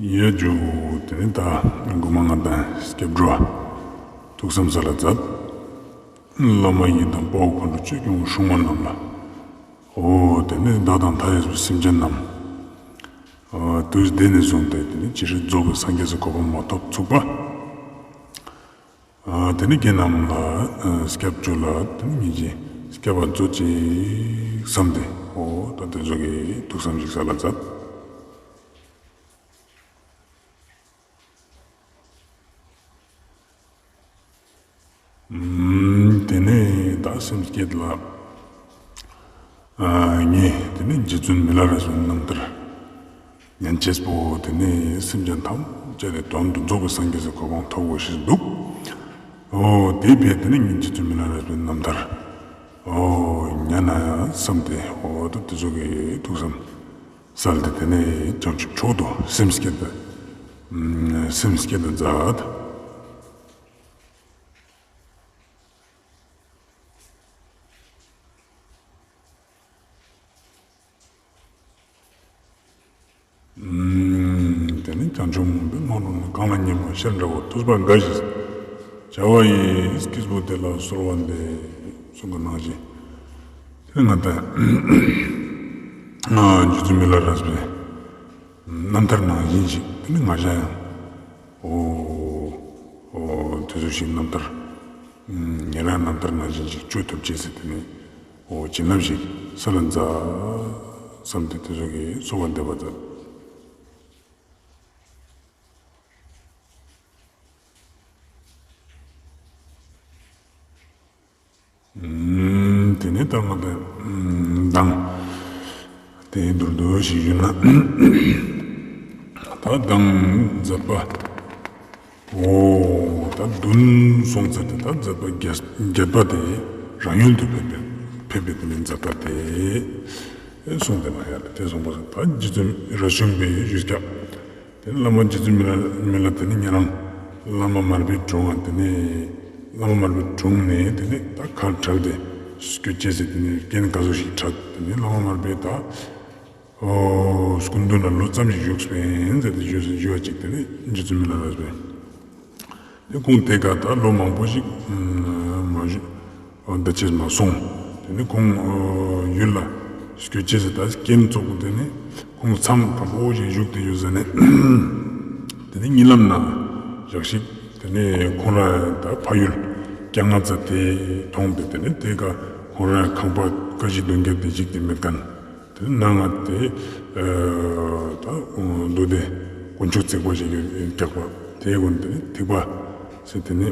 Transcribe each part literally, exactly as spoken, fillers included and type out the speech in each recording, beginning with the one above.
ཡ་ཇུ། དེ་ནེ་ད་གོ་མ་ང་དང་སྐྱབས་འགྲོ་ཐུགས་བསམ་སལ་ལ་མཛད། བླ་མ་ཡི་དམ་དཔའ་བོ་མཁའ་འགྲོ་ཆོས་སྐྱོང་སྲུང་མ་རྣམས་ལ། འོ་དེ་ནེ་བདག་དང་མཐའ་ཡས་པའི་སེམས་ཅན་རྣམས། ཨ་དུས་འདི་ནས་བཟུང་སྟེ་དེ་ནེ་ཇི་སྲིད་རྫོགས་པའི་སངས་རྒྱས་སི་གོ་འཕང་མ་ཐོབ་ཚུགས་པ། ཨ་དེ་ནེ་ཁྱེད་རྣམས་ལ་ཨ་སྐྱབས་བཅོལ་ལ་དེ་ནེ་ངེད་ཀྱི་སྐྱབས་པ་མཛོད་ཅིག་བསམ་སྟེ། འོ་ད་དེ་ཚོ་གི་ཐུགས་བསམ་ཞིག་སལ་ལ་མཛད། ཨུམ། དེ་ནེ་ད་སེམས་བསྐྱེད་ལ། ཨ་ངས་དེ་ནེ་རྗེ་བཙུན་མི་ལ་རས་པའི་རྣམ་ཐར་ཉན་ཅེས་པོ་དེ་ནེ་སེམས་ཅན་ཐམས་ཅད་དེ་དོན་དུ་རྫོགས་པའི་སངས་རྒྱས་སི་གོ་འཕང་ཐོབ་དགོས་ཤེས་འདུག། འོ་དེ་བས་དེ་ནེ་ངས་རྗེ་བཙུན་མི་ལ་རས་པའི་རྣམ་ཐར་འོ་ཉན་ན་བསམ་སྟེ། འོ་ད་དེ་ཚོ་གི་ཐུགས་བསམ་སལ་ཏེ་དེ་ནེ་བྱང་ཆུབ་མཆོག་ཏུ་སེམས་བསྐྱེད་དེ། ཨུམ། སེམས་བསྐྱེད་དེ་མཛད། ཨུམ། དེ་ནེ་བྱང་ཆུབ་སྨོན་པའི་སྨོན་ལམ་ནི། གང་ལ་སྙན་པོ་ཤེལ་འདྲ་བོ། ཐུབ་པ་དགའ་བཞིན་བྱ་བ་ཡི། སྐྱེས་བུ་དེ་ལ་གསོལ་བ་འདེབས། གསུངས་པ་ནང་བཞིན། དེ་ནེ་ང་དང་ཨ་རྗེ་བཙུན་མི་ལ་རས་པའི་རྣམ་ཐར་ནང་བཞིན་ཞིག་དེ་ནེ་ང་ཞ་ཡང་འོ་འོ་དེ་ཚོ་ཞིག་རྣམ་ཐར་ཨུམ་ཉེ་རང་རྣམ་ཐར་ནང་བཞིན་ཞིག་བཅོ་ཐུབ་ཅེས་སི་དེ་ནེ་འོ་བྱིན་རླབས་ཤིག་སལ་ལ་མཛད་བསམ་སྟེ་དེ་ཚོ་གི་གསོལ་བ་འདེབས་པ་མཛད། ཨུམ། དེ་ནེ་ད་ང་དང་ཨུམ་གདངས་དེ་མདོར་བསྡུས་ཤིག་ཞུས་ན། ད་གདངས་མཛད་པ། འོ་ད་བདུན་སོང་ཚར་ཏེ། ད་མཛད་པ་བརྒྱད་བརྒྱད་པ་དེ་རང་ཡུལ་དུ་ཕེབས་པའི་ཕེབས་པའི་དེ་ནེ་མཛད་པ་དེ་གསུངས་ཏེ་མ་ཡར་དེ་གསུངས་པ་སོང་། ད་རྗེ་བཙུན་རས་ཆུང་པའི་ཡུལ་སྐྱབས། དེ་ནེ་བླ་མ་རྗེ་བཙུན་མི་ལ་མི་ལ་དེ་ནེ་ཉེ་རང་བླ་མ་མར་པའི་དྲུང་ང་དེ་ནེ་བླ་མ་མར་པའི་དྲུང་ནེ་དེ་ནེ་ད་ཁ་བྲལ་ཏེ་སྐྱོད་ཅེས་སི་དེ་ནེ་རྐྱེན་ག་ཟུག་ཞིག་འཕྲད། དེ་ནེ་བླ་མ་མར་པའི་ད་འོ་སྐུ་མདུན་ལ་ལོ་ཙམ་ཞིག་བཞུགས་པིན་ཟེར་ཏེ་ཞུ་ཞུ་བ་ཅིག་དེ་ནེ་རྗེ་བཙུན་མི་ལ་རས་པའི། དེ་ཁོང་དེ་ཀ་ད་ལོ་མང་པོ་ཞིག་མ་བཞུགས། འོ་ད་ཅི་མ་སོང་། དེ་ནེ་ཁོང་འོ་ཡུལ་ལ་སྐྱོད་ཅེས་སི་ད་རྐྱེན་ཙོགས་པོ་དེ་ནེ་ཁོང་མཚམས་དམ་པོ་ཞིག་བཞུགས་ཏེ་ཡོད་ཟ་ནེ། དེ་ནེ་གཉིད་ལམ་ནང་ཞག་ཞིག་དེ་ནེ་ཁོང་རང་ད་ཕ་ཡུལ་སྐྱ་ང་ཙ་དེ་མཐོང་སྟེ། དེ་ནེ་དེ་ཀ་ཁོང་རང་ཁང་པ་ཀ་བཞི་གདུང་བརྒྱད་དེ་ཞིག་དེ་མེད་མཁན། དེ་ནང་ང་དེ་ཨ་ད་མདོ་སྡེ་དཀོན་མཆོག་བརྩེགས་པ་ཞིག་ཡོད་རྒྱག་པ། དེའི་སྒོ་ནས་དེ་ནེ་ཐིགས་པ་ཟེར་དེ་ནེ་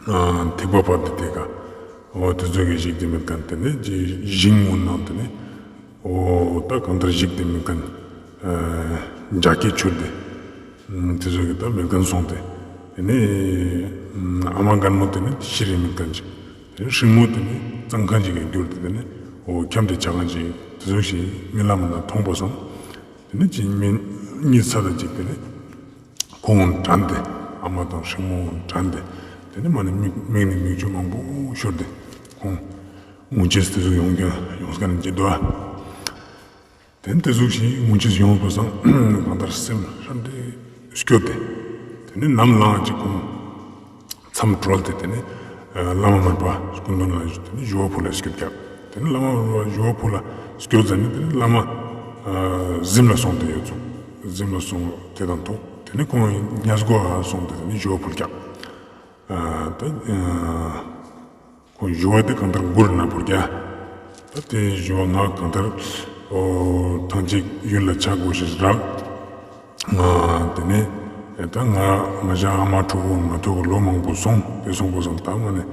ཨ་ཐིགས་པ་ཕབ་སྟེ་དེ་ཀ་འོ་དེ་ཚོ་གི་ཞིག་དེ་མེད་མཁན། དེ་ནེ་ཞིང་ངོ་ནང་དེ་ནེ་འོ་ད་གང་ལྟར་ཞིག་དེ་མེད་མཁན། ཨ་འཇའ་སྐད་ཆུར་དེ་དེ་ཚོ་གི་ད་མེད་མཁན་སོང་སྟེ། དེ་ནེ་ཨ་མ་རྒན་མོ་དེ་ནེ་ཤི་རེ་མེད་མཁན་ཅིག། དེ་ནེ་སྲིང་མོ་དེ་ནེ་གཙང་མཁན་ཅིག་གི་གྱུར་ཏེ་དེ་ནེ་འོ་འཁྱམས་ཏེ་ཆ་མཁན་ཅིག་དེ་ཚོ་ཞིག་རྨི་ལམ་ནང་མཐོང་པ་སོང་། དེ་ནེ་ཅིག་མི་གཉིད་སད་ཅིག་དེ་ནེ་ཁོང་དྲན་ཏེ། ཨ་མ་དང་སྲིང་མོ་དྲན་ཏེ། དེ་ནེ་མ་ནེ་མིག་མིག་ནེ་མིག་ཆུ་མང་པོ་ཤོར་ཏེ། ཁོང་ངུ་ཅེས་དེ་ཚོ་ཡོང་ཡོང་མཁན་ཅིག་འདུག། དེ་ནེ་དེ་ཟུག་ཞིག་ངུ་ཅེས་ཡོང་པ་སང་གང་ལྟར་སེམས་ཧྲན་ཏེ་སྐྱོ་སྟེ། དེ་ནེ་ནམ་ལངས་ཅིག་ཁོང་མཚམས་གྲོལ་ཏེ་དེ་ནེ་ཨ་བླ་མ་མར་པ་སྐུ་མདུན་ལ་དེ་ནེ་ཞུ་བ་ཕུལ་ལ་སྐྱོད་རྒྱག། དེ་ནེ་བླ་མ་མར་པ་ཞུ་བ་ཕུལ་ལ་སྐྱོད་ཟ་ནེ་དེ་ནེ་བླ་མ་ཨ་གཟིམ་ལ་སོང་སྟེ་ཡོད་ཚུགས། གཟིམ་ལ་སོང་དེ་དང་ཐུག། དེ་ནེ་ཁོང་ཉལ་སྒོ་ལ་སོང་སྟེ་དེ་ནེ་ཞུ་བ་ཕུལ་རྒྱག། ཨ་ད་ཨ་ཁོང་ཞུ་བ་དེ་གང་ལྟར་མགུར་ནག་པོ་རྒྱག། ད་དེ་ཞུ་བ་ང་གང་ལྟར་འོ་ཐང་ཅིག་ཡུལ་ལ་ཆ་དགོས་ཤེས་རག། ཨ་དེ་ནེ་ད་ང་ང་ཞ་ཨ་མ་ཕྲུ་གུ་མ་ཐུག་གི་ལོ་མང་པོ་སོང་། དེ་སོང་པ་སང་ད་མ་ནེ་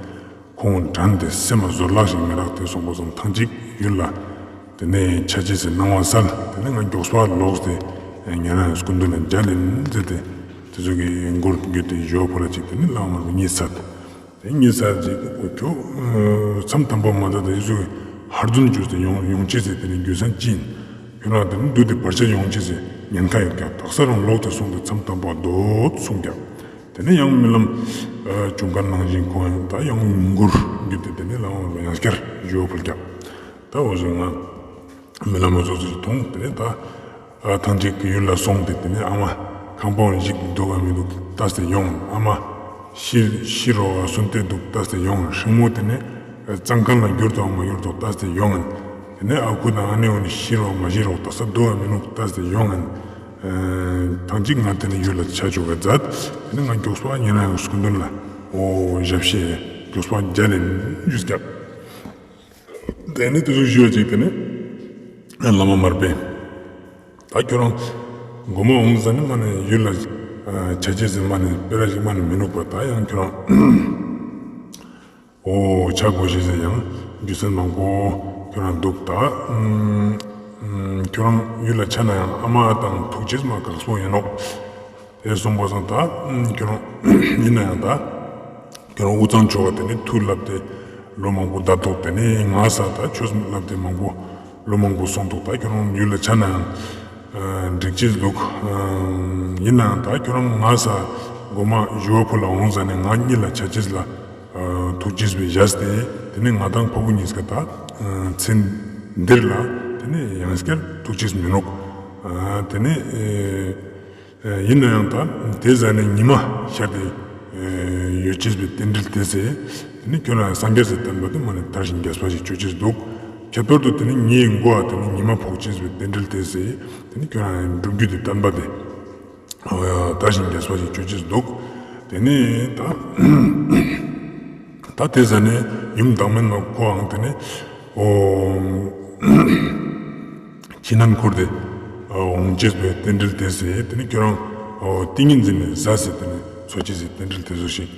ཁོང་དྲན་ཏེ་སེམས་ལ་བཟོད་གླགས་ཤིག་མི་རག། དེ་སོང་པ་སང་ཐང་ཅིག་ཡུལ་ལ་དེ་ནེ་ཆ་ཅེས་སི་སྣང་བ་སལ། དེ་ནེ་ང་མགྱོགས་པ་ལོག་སྟེ་ཉེ་རང་སྐུ་མདུན་ལ་མཇལ་ཡིན་ཟེར་ཏེ་དེ་ཚོ་གི་མགུར་བརྒྱུད་དེ་ཞུ་བ་ཕུལ་ལ་ཅིག་དེ་ནེ་བླ་མ་མར་པ་གཉིད་སད། དེ་གཉིད་སད་ཅིག་འོ་ཁྱོད་མཚམས་དམ་པ་མ་མཛད་དེ་ཡུལ་ཚོ་ཧར་བརྫུན་བཅོས་ཏེ་ཡོང་ཡོང་ཅེས་སི་དེ་ནེ་རྒྱུ་མཚན་ཅི་ཡིན། ཁྱོད་རང་དེ་ནེ་འདུག་སྟེ་བར་ཆད་ཡོང་ཅེས་སི་ཉེན་ཁ་ཡོད་ཀྱག། དག་ས་རང་ལོག་སྟེ་སོང་སྟེ་མཚམས་དམ་པ་སྡོད་གསུངས་ཀྱག། དེ་ནེ་ཡང་རྨི་ལམ་ཨ་བྱུང་མཁན་ནང་བཞིན་ཁོང་ཡང་ད་ཡང་མགུར་བརྒྱུད་དེ་དེ་ནེ་བླ་མ་མར་པ་ཡང་བསྐྱར་ཞུ་བ་ཕུལ་ཀྱག། ད་འོ་ཟོ་ང་རྨི་ལམ་བཟོ་ཚུལ་མཐོང་། དེ་ནེ་ད་ ད་ཐང་ཅིག་གི་ཡུལ་ལ་སོང་སྟེ་དེ་ནས་ཨ་མ་ཁང་པའོ་ཞིག་འདུག་ག་མི་འདུག་ལྟས་ཏེ་ཡོང་། ཨ་མ་ཤི་ཤི་རོ་ག་སུན་ཏེ་འདུག་ལྟས་ཏེ་ཡོང་། སྲིང་མོ་དེ་ནས་གཙང་ཁང་ལ་གྱུར་ཏོག་མ་གྱུར་ཏོག་ལྟས་ཏེ་ཡོང་ངིན། དེ་ནས་ཨ་ཁུ་དང་ཨ་ནེ་འོ་ནི་ཤི་རོ་མ་ཤི་རོ་དག་ས་འདུག་ག་མི་འདུག་ལྟས་ཏེ་ཡོང་ངིན། ཐང་ཅིག་ང་དེ་ནས་ཡུལ་ལ་ཆ་བཅུག་ག་མཛད། དེ་ནས་ང་མགྱོགས་པ་ཉེ་རང་སྐུ་མདུན་ལ་འོ་ཞབས་ཕྱི་མགྱོགས་པ་མཇལ་ལེན་ཞུས་ཀྱག་དེ་ནས་དེ་ཚོ་ཞུ་བ་ཅིག་དེ་ནས་བླ་མ་མར་པས་ད་ཁྱོད་རང་གོ་མ་འོང་ཟ་ནི་མ་ནི་ཡུལ་ལ་ཆ་ཅེས་ཟེར་མ་ནི་སྤེ་ར་ཞིག་མ་ནི་མི་ནུག་པ། ད་ཡང་ཁྱོད་རང་འོ་ཆ་དགོས་ཤེས་ཟེར་ཡང་རྒྱུ་མཚན་མང་པོ་ཁྱོད་རང་འདུག་ད་ཁྱོད་རང་ཡུལ་ལ་ཆ་ན་ཡང་ཨ་མ་དང་ཐུག་ཅེས་མ་དཀགས་པོ་ཡིན་ནོག་དེ་སོང་པ་སང་ད་ཁྱོད་རང་ཡིན་ན་ཡང་ད་ཁྱོད་རང་དབུས་གཙང་ཆོས་པ་དེ་ནི་ཐུགས་ལབ་སྟེ་ལོ་མང་པོ་བསྡད་ཐོག་དེ་ནི་ང་ས་ད་ཆོས་ལབ་སྟེ་མང་པོ་ལོ་མང་པོ་སོང་ཐོག་ད་ཁྱོད་རང་ཡུལ་ལ་ཆ་ན་ཡང་འགྲིག་ཅེས་འདུག་ཡིན་ན་ཡང་ད་ཁྱོད་རང་ང་ས་གོ་མ་ཞུ་བ་ཕུལ་ལ་འོང་ཟ་ནི་ང་གཉིས་ལ་ཆ་ཅེས་ལ་ཐུག་ཅེས་པའི་བཞག་སྟེ་དེ་ནི་ང་དང་ཕ་བུ་གཉིས་ཀ་ད་ཚེ་འདིར་ལ་དེ་ནི་ཡང་སྐྱར་ཐུག་ཅེས་མི་ནུག་དེ་ནི། ཡིན་ན་ཡང་ད་དེ་ཟ་ནས་ཉི་མ་ཤར་ཏེ་ཡོད་ཅེས་པའི་རྟེན་འབྲེལ་དེ་ཟེར། དེ་ནི་ཁྱོད་རང་སངས་རྒྱས་སི་བསྟན་པ་དེ་མ་ནི་དར་ཞིང་རྒྱས་པ་ཞིག་ཅོ་ཅེས་འདུག་ཁྱད་པར་དུ་དེ་ནི་ཉིན་མགོ་བ་དེ་ནི་ཉི་མ་ཕོག་ཅེས་པའི་རྟེན་འབྲེལ་དེ་ཟེར། དེ་ནི་ཁྱོད་རང་སྒྲུབ་རྒྱུ་དེ་བསྟན་པ་དེ་དར་ཞིང་རྒྱས་པ་ཞིག་ཅོ་ཅེས་འདུག་དེ་ནི་ད་ད་དེ་ཟ་ནས་ཡུམ་བདག་མེད་མ་ཁོའང་དེ་ནི་འོ། ཕྱི་ནང་འཁོར་ཏེ་འོང་ཅེས་པའི་རྟེན་འབྲེལ་དེ་ཟེར། དེ་ནི་ཁྱོད་རང་ཏིང་ངེ་འཛིན་ནི་ཟ་ཟེར་དེ་ནི་འཚོ་ཅེས་ཟེར་རྟེན་འབྲེལ་དེ་ཚོ་ཞིག་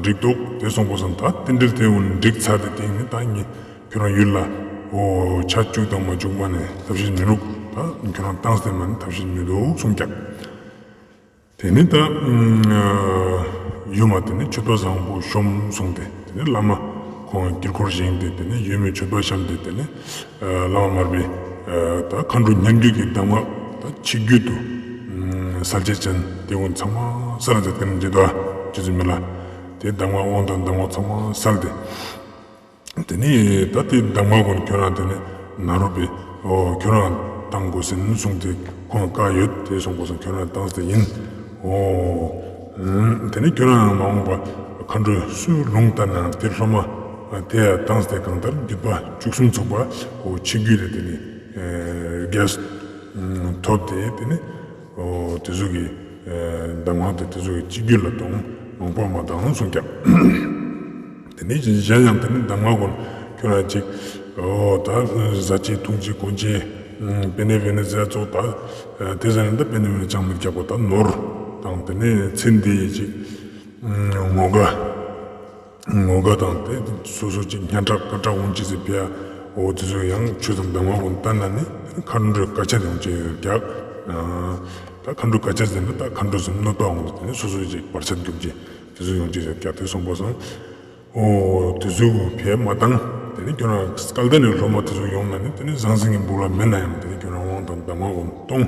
འགྲིག་འདུག་དེ་སོང་པ་སང་ད་རྟེན་འབྲེལ་དེ་འོ་ནི་འགྲིག་ཚར་ཏེ་དེ་ནི་ད་ངས་ཁྱོད་རང་ཡུལ་ལ་འོ་ཆ་བཅུག་དང་མ་བཅུག་མ་ནི་ཐབས་ཤེས་མི་རུག་ད་ཁྱོད་རང་བཏང་སྟེ་མ་ནི་ཐབས་ཤེས་མི་འདུག་གསུངས་ཀྱག་དེ་ནས་ད་ཡུམ་མ་དེ་ནས་མཆོད་པ་བཟང་པོ་ཤོམ་གསུངས་ཏེ་དེ་ནས་བླ་མ་ཁོང་དཀྱིལ་འཁོར་བཞེངས་ཏེ་དེ་ནས་ཡུམ་མི་མཆོད་པ་བཤམས་ཏེ་དེ་ནས་བླ་མ་མར་པས་ད་མཁའ་འགྲོ་སྙན་བརྒྱུད་ཀྱི་གདམས་ངག་ད་ཆིག་བརྒྱུད་དུ་གསལ་བྱེད་ཅན་དེ་ཀུན་ཚང་མ་གསལ་མཛད་དེ་ནས་མཇལ་དུ་ཅི་ཟེར་མི་ལ་དེ་གདམས་ངག་དབང་དང་གདམས་ངག་ཚང་མ་གསལ་ཏེ། དེ་ནས་ད་དེ་གདམས་ངག་ཀུན་ཁྱོད་རང་དེ་ནས་ནཱ་རོ་པས་འོ་ཁྱོད་རང་བཏང་དགོས་ཟིན་གསུངས་ཏེ་ཁོང་བཀའ་ཡོད་དེ་གསུངས་པ་སང་ཁྱོད་རང་བཏང་སྟེ་ཡིན། འོ་དེ་ནས་ཁྱོད་རང་མ་འོངས་པ་མཁའ་འགྲོ་སུ་ལུང་བསྟན་ན་དེ་སློབ་མ་དེ་ཡ་བཏང་སྟེ་གང་ལྟར་བརྒྱུད་པ་བཅུ་གསུམ་ཚུགས་པ་འོ་ཆིག་བརྒྱུད་དེ་དེ་ནས་རྒྱས་ཐོབ་སྟེ་དེ་ནས། འོ་དེ་ཚོ་གི་གདམས་ངག་དེ་དེ་ཚོ་གི་ཆིག་བརྒྱུད་ལ་གཏོང་མང་པོ་མ་བཏང་གསུངས་ཀྱག་དེ་ནས་གཞན་ཡང་དེ་ནས་གདམས་ངག་ཀུན་ཁྱོད་རང་ཅིག་འོ་ད་ཟ་ཅེས་འཐུང་ཅེས་གོན་ཅེས་པེ་ནེ་པེ་ནེ་ཟས་ཚོགས་ད་དེ་ཟ་ནས་ད་པེ་ནེ་པེ་ནེ་ཅང་མི་རྒྱག་པ་ད་ནོར་དང་དེ་ནས་ཚེ་འདི་ཡི་ཅིག་ངོ་དགའ། ངོ་དགའ་དང་དེ་སོ་སོ་ཅིག་སྙན་གྲགས་སྐད་གྲགས་འོང་ཅེས་ཟེར་ཕི་ཡ། འོ་དེ་ཚོ་ཡང་ཆོས་དང་གདམས་ངག་ཀུན་བསྟན་ན་ནི་མཁའ་འགྲོའི་བཀའ་ཆད་འོང་ཅེས་རྒྱག་ད་མཁའ་འགྲོའི་བཀའ་ཆད་ཟེར་ན་ད་མཁའ་འགྲོ་ཟེར་གནོད་པ་འོང་དེ་ནི་སོ་སོ་ཅིག་བར་ཆད་རྒྱུག་ཅེས་དེ་ཚོ་ཡོང་ཅེས་རྒྱག་དེ་གསུངས་པ་སང་། འོ་དེ་ཚོ་ཕི་ཡ་མ་བཏང་། དེ་ནི་ཁྱོད་རང་སྐལ་ལྡན་ནི་སློབ་མ་དེ་ཚོ་ཡོང་ན་ནི་དེ་ནི་ཟང་ཟིང་གི་འབུལ་བ་མེད་ན་ཡང་དེ་ནི་ཁྱོད་རང་དབང་དང་གདམས་ངག་ཀུན་གཏོང་།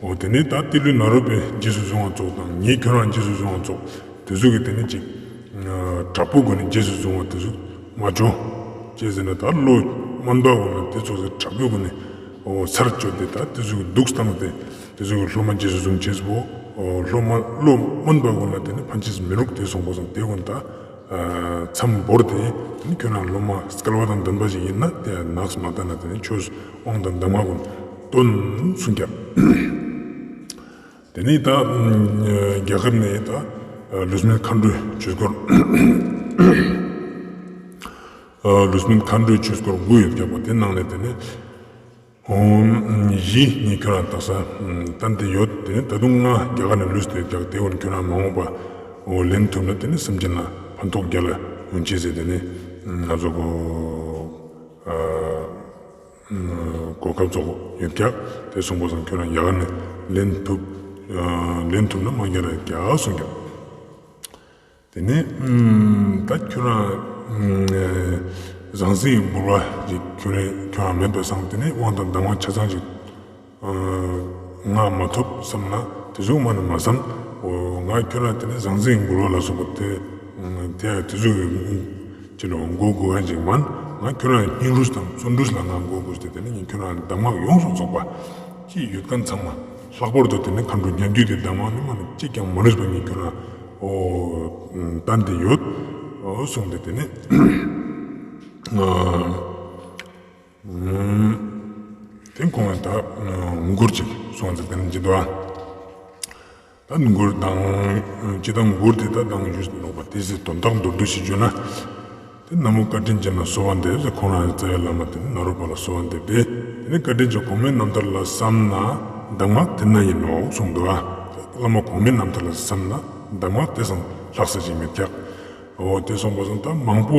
འོ་དེ་ནི་ད་ཏི་ལོ་ནཱ་རོ་པའི་རྗེས་སུ་བཟུང་བ་ཚོགས་དང་ངས་ཁྱོད་རང་རྗེས་སུ་བཟུང་བ་ཚོགས། དེ་ཚོ་གི་དེ་ནི་ཅིག་དྲག་པོའི་སྒོ་ནས་རྗེས་སུ་བཟུང་བ་དེ་ཚོ་མ་བྱོ། ཅི་ཟེར་ན་ད་བློ་དམན་པ་ཀུན་ལ་དེ་ཚོ་དྲག་པོའི་སྒོ་ནས་འོ་ཚར་གཅོད་དེ་ད་དེ་ཚོ་གི་སྡུག་བཏང་སྟེ་དེ་ཚོ་གི་སློབ་མ་རྗེས་སུ་བཟུང་ཅེས་པོ། འོ་སློབ་མ་བློ་དམན་པ་ཀུན་ལ་དེ་ནི་ཕན་ཅེས་མི་རུག་དེ་གསུངས་པ་སང་དེ་ཀུན་ད་མཚམས་བོར་ཏེ་དེ་ནི་ཁྱོད་རང་སློབ་མ་སྐལ་བ་དང་ལྡན་པ་ཞིག་ཡིན་ན་དེ་ནགས་མ་ལྟ་ན་དེ་ནི་ཆོས་དབང་དང་གདམས་ངག་ཀུན་སྟོན་གསུངས་ཀྱག་དེ་ནས་ད་རྒྱ་གར་ནས་ད་ལུས་མེད་མཁའ་འགྲོའི་ཆོས་སྐོར། ལུས་མེད་མཁའ་འགྲོའི་ཆོས་སྐོར་དགུ་ཡོད་ཀྱག་པ་དེ་ནང་ནས་དེ་ནས་འོ་བཞི་ནི་ཁྱོད་རང་དག་ས་བསྟན་ཏེ་ཡོད། དེ་ནས་ད་དུང་ལྔ་རྒྱ་གར་ནས་ལུས་ཏེ་ཡོད་ཀྱག་དེ་འོ་ནི་ཁྱོད་རང་མ་འོངས་པ་འོ་ལེན་ཐུབ་ན་དེ་ནས་སེམས་ཅན་ལ་ཕན་ཐོགས་རྒྱ་ལ་ཡོང་ཅེས་ཟེར་དེ་ནས་ང་ཚོ་གོ་གོ་སྐབས་ཚོགས་ཡོད་ཀྱག་དེ་གསུངས་པ་སང་ཁྱོད་རང་ཡག་ནས་ལེན་ཐུབ། ལེན་ཐུབ་ན་མ་རྒྱ་ར་རྒྱག་གསུངས་ཀྱག་དེ་ནས་ད་ཁྱོད་རང་ཟང་ཟིང་འབུལ་བ་ཞིག་ཁྱོད་རང་ཁྱོད་རང་མེད་པ་སང་དེ་ནས་དབང་དང་གདམས་ངག་ཆ་ཚང་ཞིག་ང་མ་ཐོབ་བསམ་ན་དེ་ཟུག་མ་ནི་མ་བསམ། འོ་ང་ཁྱོད་རང་དེ་ནས་ཟང་ཟིང་འབུལ་བ་ལ་སོགས་པ་དེ་དེ་དེ་ཟུག་ཅི་ལོ་མགོ་སྒུར་ཡ་ཅིག་མན། ང་ཁྱོད་རང་སྙིང་རུས་དང་བརྩོན་འགྲུས་ལ་ང་མགོ་སྒུར་ཏེ་དེ་ནས་ངས་ཁྱོད་རང་གདམས་ངག་ཡོངས་སུ་རྫོགས་པ་ ཅི་ཡོད་ཁན་ཚང་མ་ལྷག་པར་དུ་ཏེ་ནེ་མཁའ་འགྲོ་མཉན་བརྒྱུད་དེ་གདམས་ངག་ནི་མ་ནེ་གཅིག་ཀྱང་མ་ནུས་པ་ཉིད་ཁྱོད་རང་འོ་བསྟན་ཏེ་ཡོད། འོ་གསུངས་ཏེ་ཏེ་ནེ་ཨ་ཏེ་ཁོང་ད་མགུར་ཅིག་གསུངས་ཏེ་ཏེ་ནེ་ཅི་དོ་ཨ། ད་མགུར་དང་ཅི་དང་མགུར་དེ་ད་དང་ཞུས་ནོག་པ། དེ་སི་དོན་དག་མདོར་བསྡུས་ཤིག་ཞུ་ན། ཏེ་ན་མོ་བཀའ་དྲིན་ཅན་ལ་གསོལ་བ་འདེབས་ཟེར་ཁོང་རང་རྩ་བའི་བླ་མ་ཏེ་ནེ་ནཱ་རོ་པ་ལ་གསོལ་བ་འདེབས་ཏེ། ཏེ་ནེ་བཀའ་དྲིན་ཅན་གོང་མའི་རྣམ་ཐར་ལ་བསམ་ན་གདམས་ངག་དེ་ན་ཡིན་ནོག་གསུངས་འདུག་ཨ། བླ་མ་གོང་མའི་རྣམ་ཐར་ལ་བསམ་ན་གདམས་ངག་དེ་སང་ལྷག་ས་ཞིག་མེད་ཀྱག། འོ་ཏེ་སོང་པ་སང་ད་མང་པོ་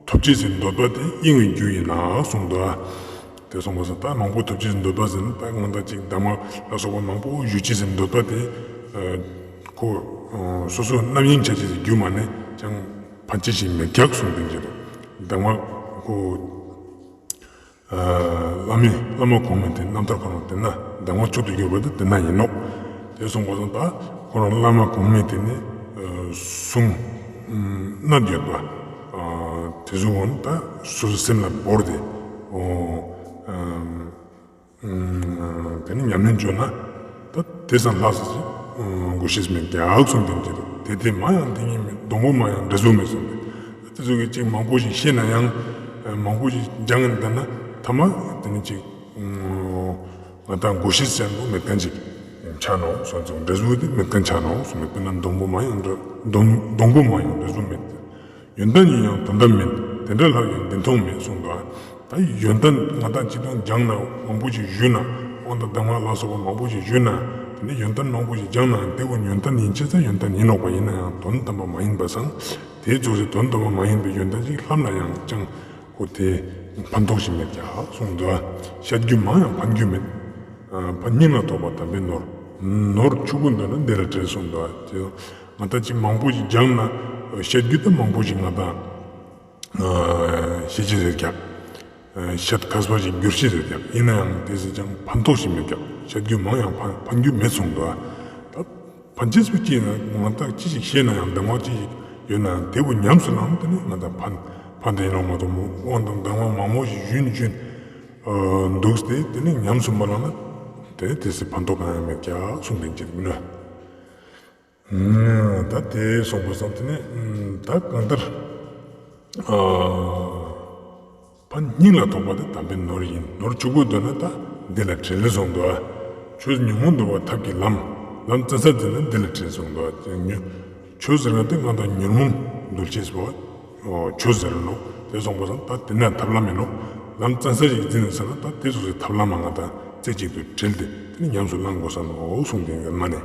ཐོབ་ཅེས་སི་འདོད་པ་དེ་གཡེང་བའི་རྒྱུ་ཡིན་ན་གསུངས་འདུག་ཨ། ཏེ་སོང་པ་སང་ད་མང་པོ་ཐོབ་ཅེས་སི་འདོད་པ་ཟེར་ན་ད་ང་ད་ཅིག་གདམས་ངག་ལ་སོགས་པ་མང་པོ་ཞུ་ཅེས་སི་འདོད་པ་དེ་ཁོ་སོ་སོ་རྣམ་གཡེང་ཆ་ཅེས་སི་རྒྱུ་མ་ནེ་ཅང་ཕན་ཅེས་ཤིག་མེད་ཀྱག་གསུངས་ཏེ་ཡིན་ཏེ། གདམས་ངག་ཁོ་བླ་མའི་བླ་མ་གོང་མའི་ཏེ་རྣམ་ཐར་ཁོ་རང་ཏེ་ན་གདམས་ངག་མཆོག་ཏུ་གྱུར་པ་དེ་ཏེ་ན་ཡིན་ནོག། ཏེ་སོང་པ་སང་ད་ཁོ་རང་བླ་མ་གོང་མའི་ཏེ་ནེ་གསུང་ན་ཡོད་པ་ཏེ་ཟུག་འོ་ན་ད་སོ་སོ་སེམས་ལ་བོར་ཏེ་འོ་ཏེ་ནེ་ཉམས་ལེན་བཅོས་ན་ད་ཏེ་སང་ལྷག་ས་ཞིག་དགོས་ཤེས་མེད་ཀྱག་གསུངས་ཏེ་ཡིན་ཏེ། དེ་དེ་མ་ཡང་དེ་ཉིད་མེད། སྡོང་པོ་མ་ཡང་འབྲས་བུ་མེད་གསུངས་ཏེ། ཏེ་ཟུག་གི་ཅིག་མང་པོ་ཞིག་ཤེས་ན་ཡང་མང་པོ་ཞིག་སྦྱངས་ཡིན་ད་ན་ཐ་མ་ཏེ་ནེ་ཅིག་ང་དང་དགོས་ཤེས་ཅན་པོ་མེད་ཁན་ཅིག་ཆ་ནོག་གསུངས་ཏེ། འབྲས་བུ་དེ་མེད་ཁན་ཆ་ནོག་གསུངས་ཏེ། དཔེར་ན་སྡོང་པོ་མ་ཡང་འབྲས་སྡོང་སྡོང་པོ་མ་ཡང་འབྲས་བུ་མེད། ཡོན་ཏན་ཡིན་ཡང་དོན་དམ་མིན། དེ་འདྲ་ལྷག་ཡོད་འདི་མཐོང་མེད་གསུངས་འདུག་ཨ། ད་ཡོན་ཏན་ང་དང་ཅི་དང་སྦྱངས་ན་མང་པོ་ཞིག་ཞུས་ན་དབང་དང་གདམས་ངག་ལ་སོགས་པ་མང་པོ་ཞིག་ཞུས་ན་ཏེ་ནེ་ཡོན་ཏན་མང་པོ་ཞིག་སྦྱངས་ན་ཏེ་བོ་ཡོན་ཏན་ཡིན་ཅེས་ཡོན་ཏན་ཡིན་ནོག་པ། ཡིན་ན་ཡང་དོན་དམ་པ་མ་ཡིན་པ་སང་ཏེ་ཙོགས་སི་དོན་དམ་པ་མ་ཡིན་པའི་ཡོན་ཏན་ཞིག་ལྷབ་ན་ཡང་ཅང་ཁོ་ཏེ་ཕན་ཐོགས་ཤིག་མེད་ཀྱག་གསུངས་འདུག་ཨ། བཤད་རྒྱུ་མང་ཡང་ཕན་རྒྱུ་མེད། ཕན་སྙིང་ལ་ཐོགས་པ་དམ་པའི་ནོར། ནོར་ཕྱུག་པོ་འདོད་ན་འདི་ལ་བྲེལ་གསུངས་འདུག་ཨ། ང་དང་ཅིག་མང་པོ་ཞིག་སྦྱངས་ན་བཤད་རྒྱུ་ད་མང་པོ་ཞིག་ང་དང་ཤེས་ཅེས་ཟེར་ཀྱག། བཤད་མཁས་པ་ཞིག་འགྱུར་ཅེས་ཟེར་ཀྱག། ཡིན་ན་ཡང་ཏེ་སི་ཅང་ཕན་ཐོགས་ཤིག་མེད་ཀྱག། བཤད་རྒྱུ་མང་ཡང་ཕན་ཕན་རྒྱུ་མེད་གསུངས་འདུག་ཨ། ད་ཕན་ཅེས་པོ་ཅི་ཡིན་ན་ང་དང་ཅི་ཞིག་ཤེས་ན་ཡང་གདམས་ངག་ཅི་ཞིག་ཡོད་ན་ཡང་ཏེ་བོ་ཉམས་སུ་བླངས་ཏེ་ནེ་ང་དང་ཕན་ཕན་ཏེ་ཡིན་ནོག་མ་གཏོགས་དབང་དང་གདམས་ངག་མང་པོ་ཞིག་ཞུས་ཞུས་འདུག་སྟེ་ཏེ་ནེ་ཉམས་སུ་མ་བླངས་ན་ཏེ་ཏེ་སི་ཕན་ཐོགས་གང་ཡང་མེད་ཀྱག་གསུངས་ཏེ་ཡིན་ཏེ་མིན་ན། ད་ཏེ་སོང་པ་སང་ཏེ་ནེ་ད་གང་ལྟར་ཕན་སྙིང་ལ་ཐོགས་པ་དེ་དམ་པའི་ནོར་ཡིན། ནོར་ཕྱུག་པོ་འདོད་ན་ད་འདི་ལ་བྲེལ་གསུངས་འདུག་ཨ། ཆོས་ཉོན་མོངས་འདུལ་བ་ཐབས་ཀྱི་ལམ། ལམ་བཙན་ས་འཛིན་ན་འདི་ལ་བྲེལ་གསུངས་འདུག་ཨ། ཆོས་ཟེར་ན་ཏེ་ང་དང་ཉོན་མོངས་འདུལ་ཅེས་པོ་ཆོས་ཟེར་ནོག། ཏེ་སོང་པ་སང་ད་ཏེ་ན་ཐབས་ལམ་ཡིན་ནོག། ལམ་བཙན་ས་ཞིག་འཛིན་ཟེར་ན་ད་ཏེ་སོ་སོའི་ཐབས་ལམ་མ་ང་དང་རྩེ་གཅིག་ཏུ་དྲིལ་ཏེ་ཏེ་ནེ་ཉམས་སུ་བླང་དགོས་ས་ནོག་གསུངས་ཏེ་ཡིན་མ་ནེ།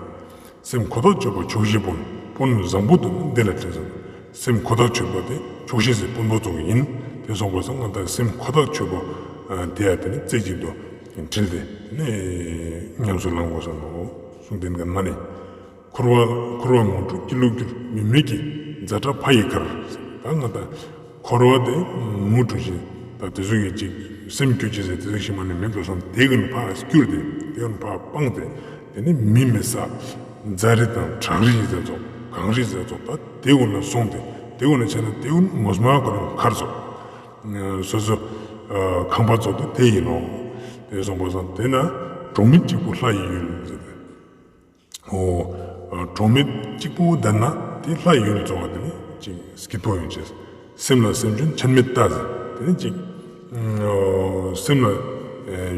སེམས་ཁོ་ཐག་ཆོད་པ་ཆོག་ཤེས་དཔོན། དཔོན་བཟང་པོ་འདོད་ན་འདི་ལ་བྲེལ་ཟེར། སེམས་ཁོ་ཐག་ཆོད་པ་དེ་ཆོག་ཤེས་སི་དཔོན་པོ་ཙོགས་ཡིན། ཏེ་སོང་པ་སང་ང་དང་སེམས་ཁོ་ཐག་ཆོད་པ་དེ་ཡ་ཏེ་ནེ་རྩེ་གཅིག་ཏུ་དྲིལ་ཏེ་ཏེ་ནེ་ཉམས་སུ་བླང་དགོས་ས་ནོག་གསུངས་ཏེ་ཡིན་མ་ནེ། འཁོར་བ་འཁོར་བ་ངོ་སྤྲོད་སྐྱིད་ལུགས་འགྱུར། མི་མེད་ཀྱི་ཛ་དྲག་ཕ་ཡི་ཁར། ད་ང་དང་འཁོར་བ་དེ་ངོ་སྤྲོད་ཅེས་ད་ཏེ་ཟུག་གི་ཅིག་སེམས་སྐྱོ་ཅེས་ཟེར་ཏེ་ཟུག་ཞིག་མ་ནེ་མེད་པ་སང་ཏེ་གུན་ཕར་སྐྱུར་ཏེ་ཏེ་གུན་ཕར་སྤངས་ཏེ་ཏེ་ནེ་མི་མེད་ས་ཛ་རི་དང་བྲག་རི་ཟེར་ཙོགས་གངས་རི་ཟེར་ཙོགས་ད་ཏེ་གུན་ལ་སོང་སྟེ་ཏེ་གུན་ལ་ཆ་ན་ཏེ་གུན་ངོ་མ་ཁོ་རང་ཁར་ཙོགས་སོ་སོ་ཁང་པ་ཙོགས་ཏེ་ཏེ་ཡིན་ནོག། ཏེ་སོང་པ་སང་ཏེ་ན་གྲོགས་མེད་གཅིག་པུ་ལྷ་ཡི་ཡུལ་ཟེར་ཏེ། འོ། གྲོགས་མེད་གཅིག་པུ་བསྡད་ན་ཏེ་ལྷ་ཡི་ཡུལ་ཙོགས་པ་ཏེ་ནེ་ཅིག་སྐྱིད་པོ་ཡོང་ཅེས། སེམས་ལ་སེམས་ཅན་ཆད་མེད་ལྟ་ཟེར། ཏེ་ནེ་ཅིག་སེམས་ལ་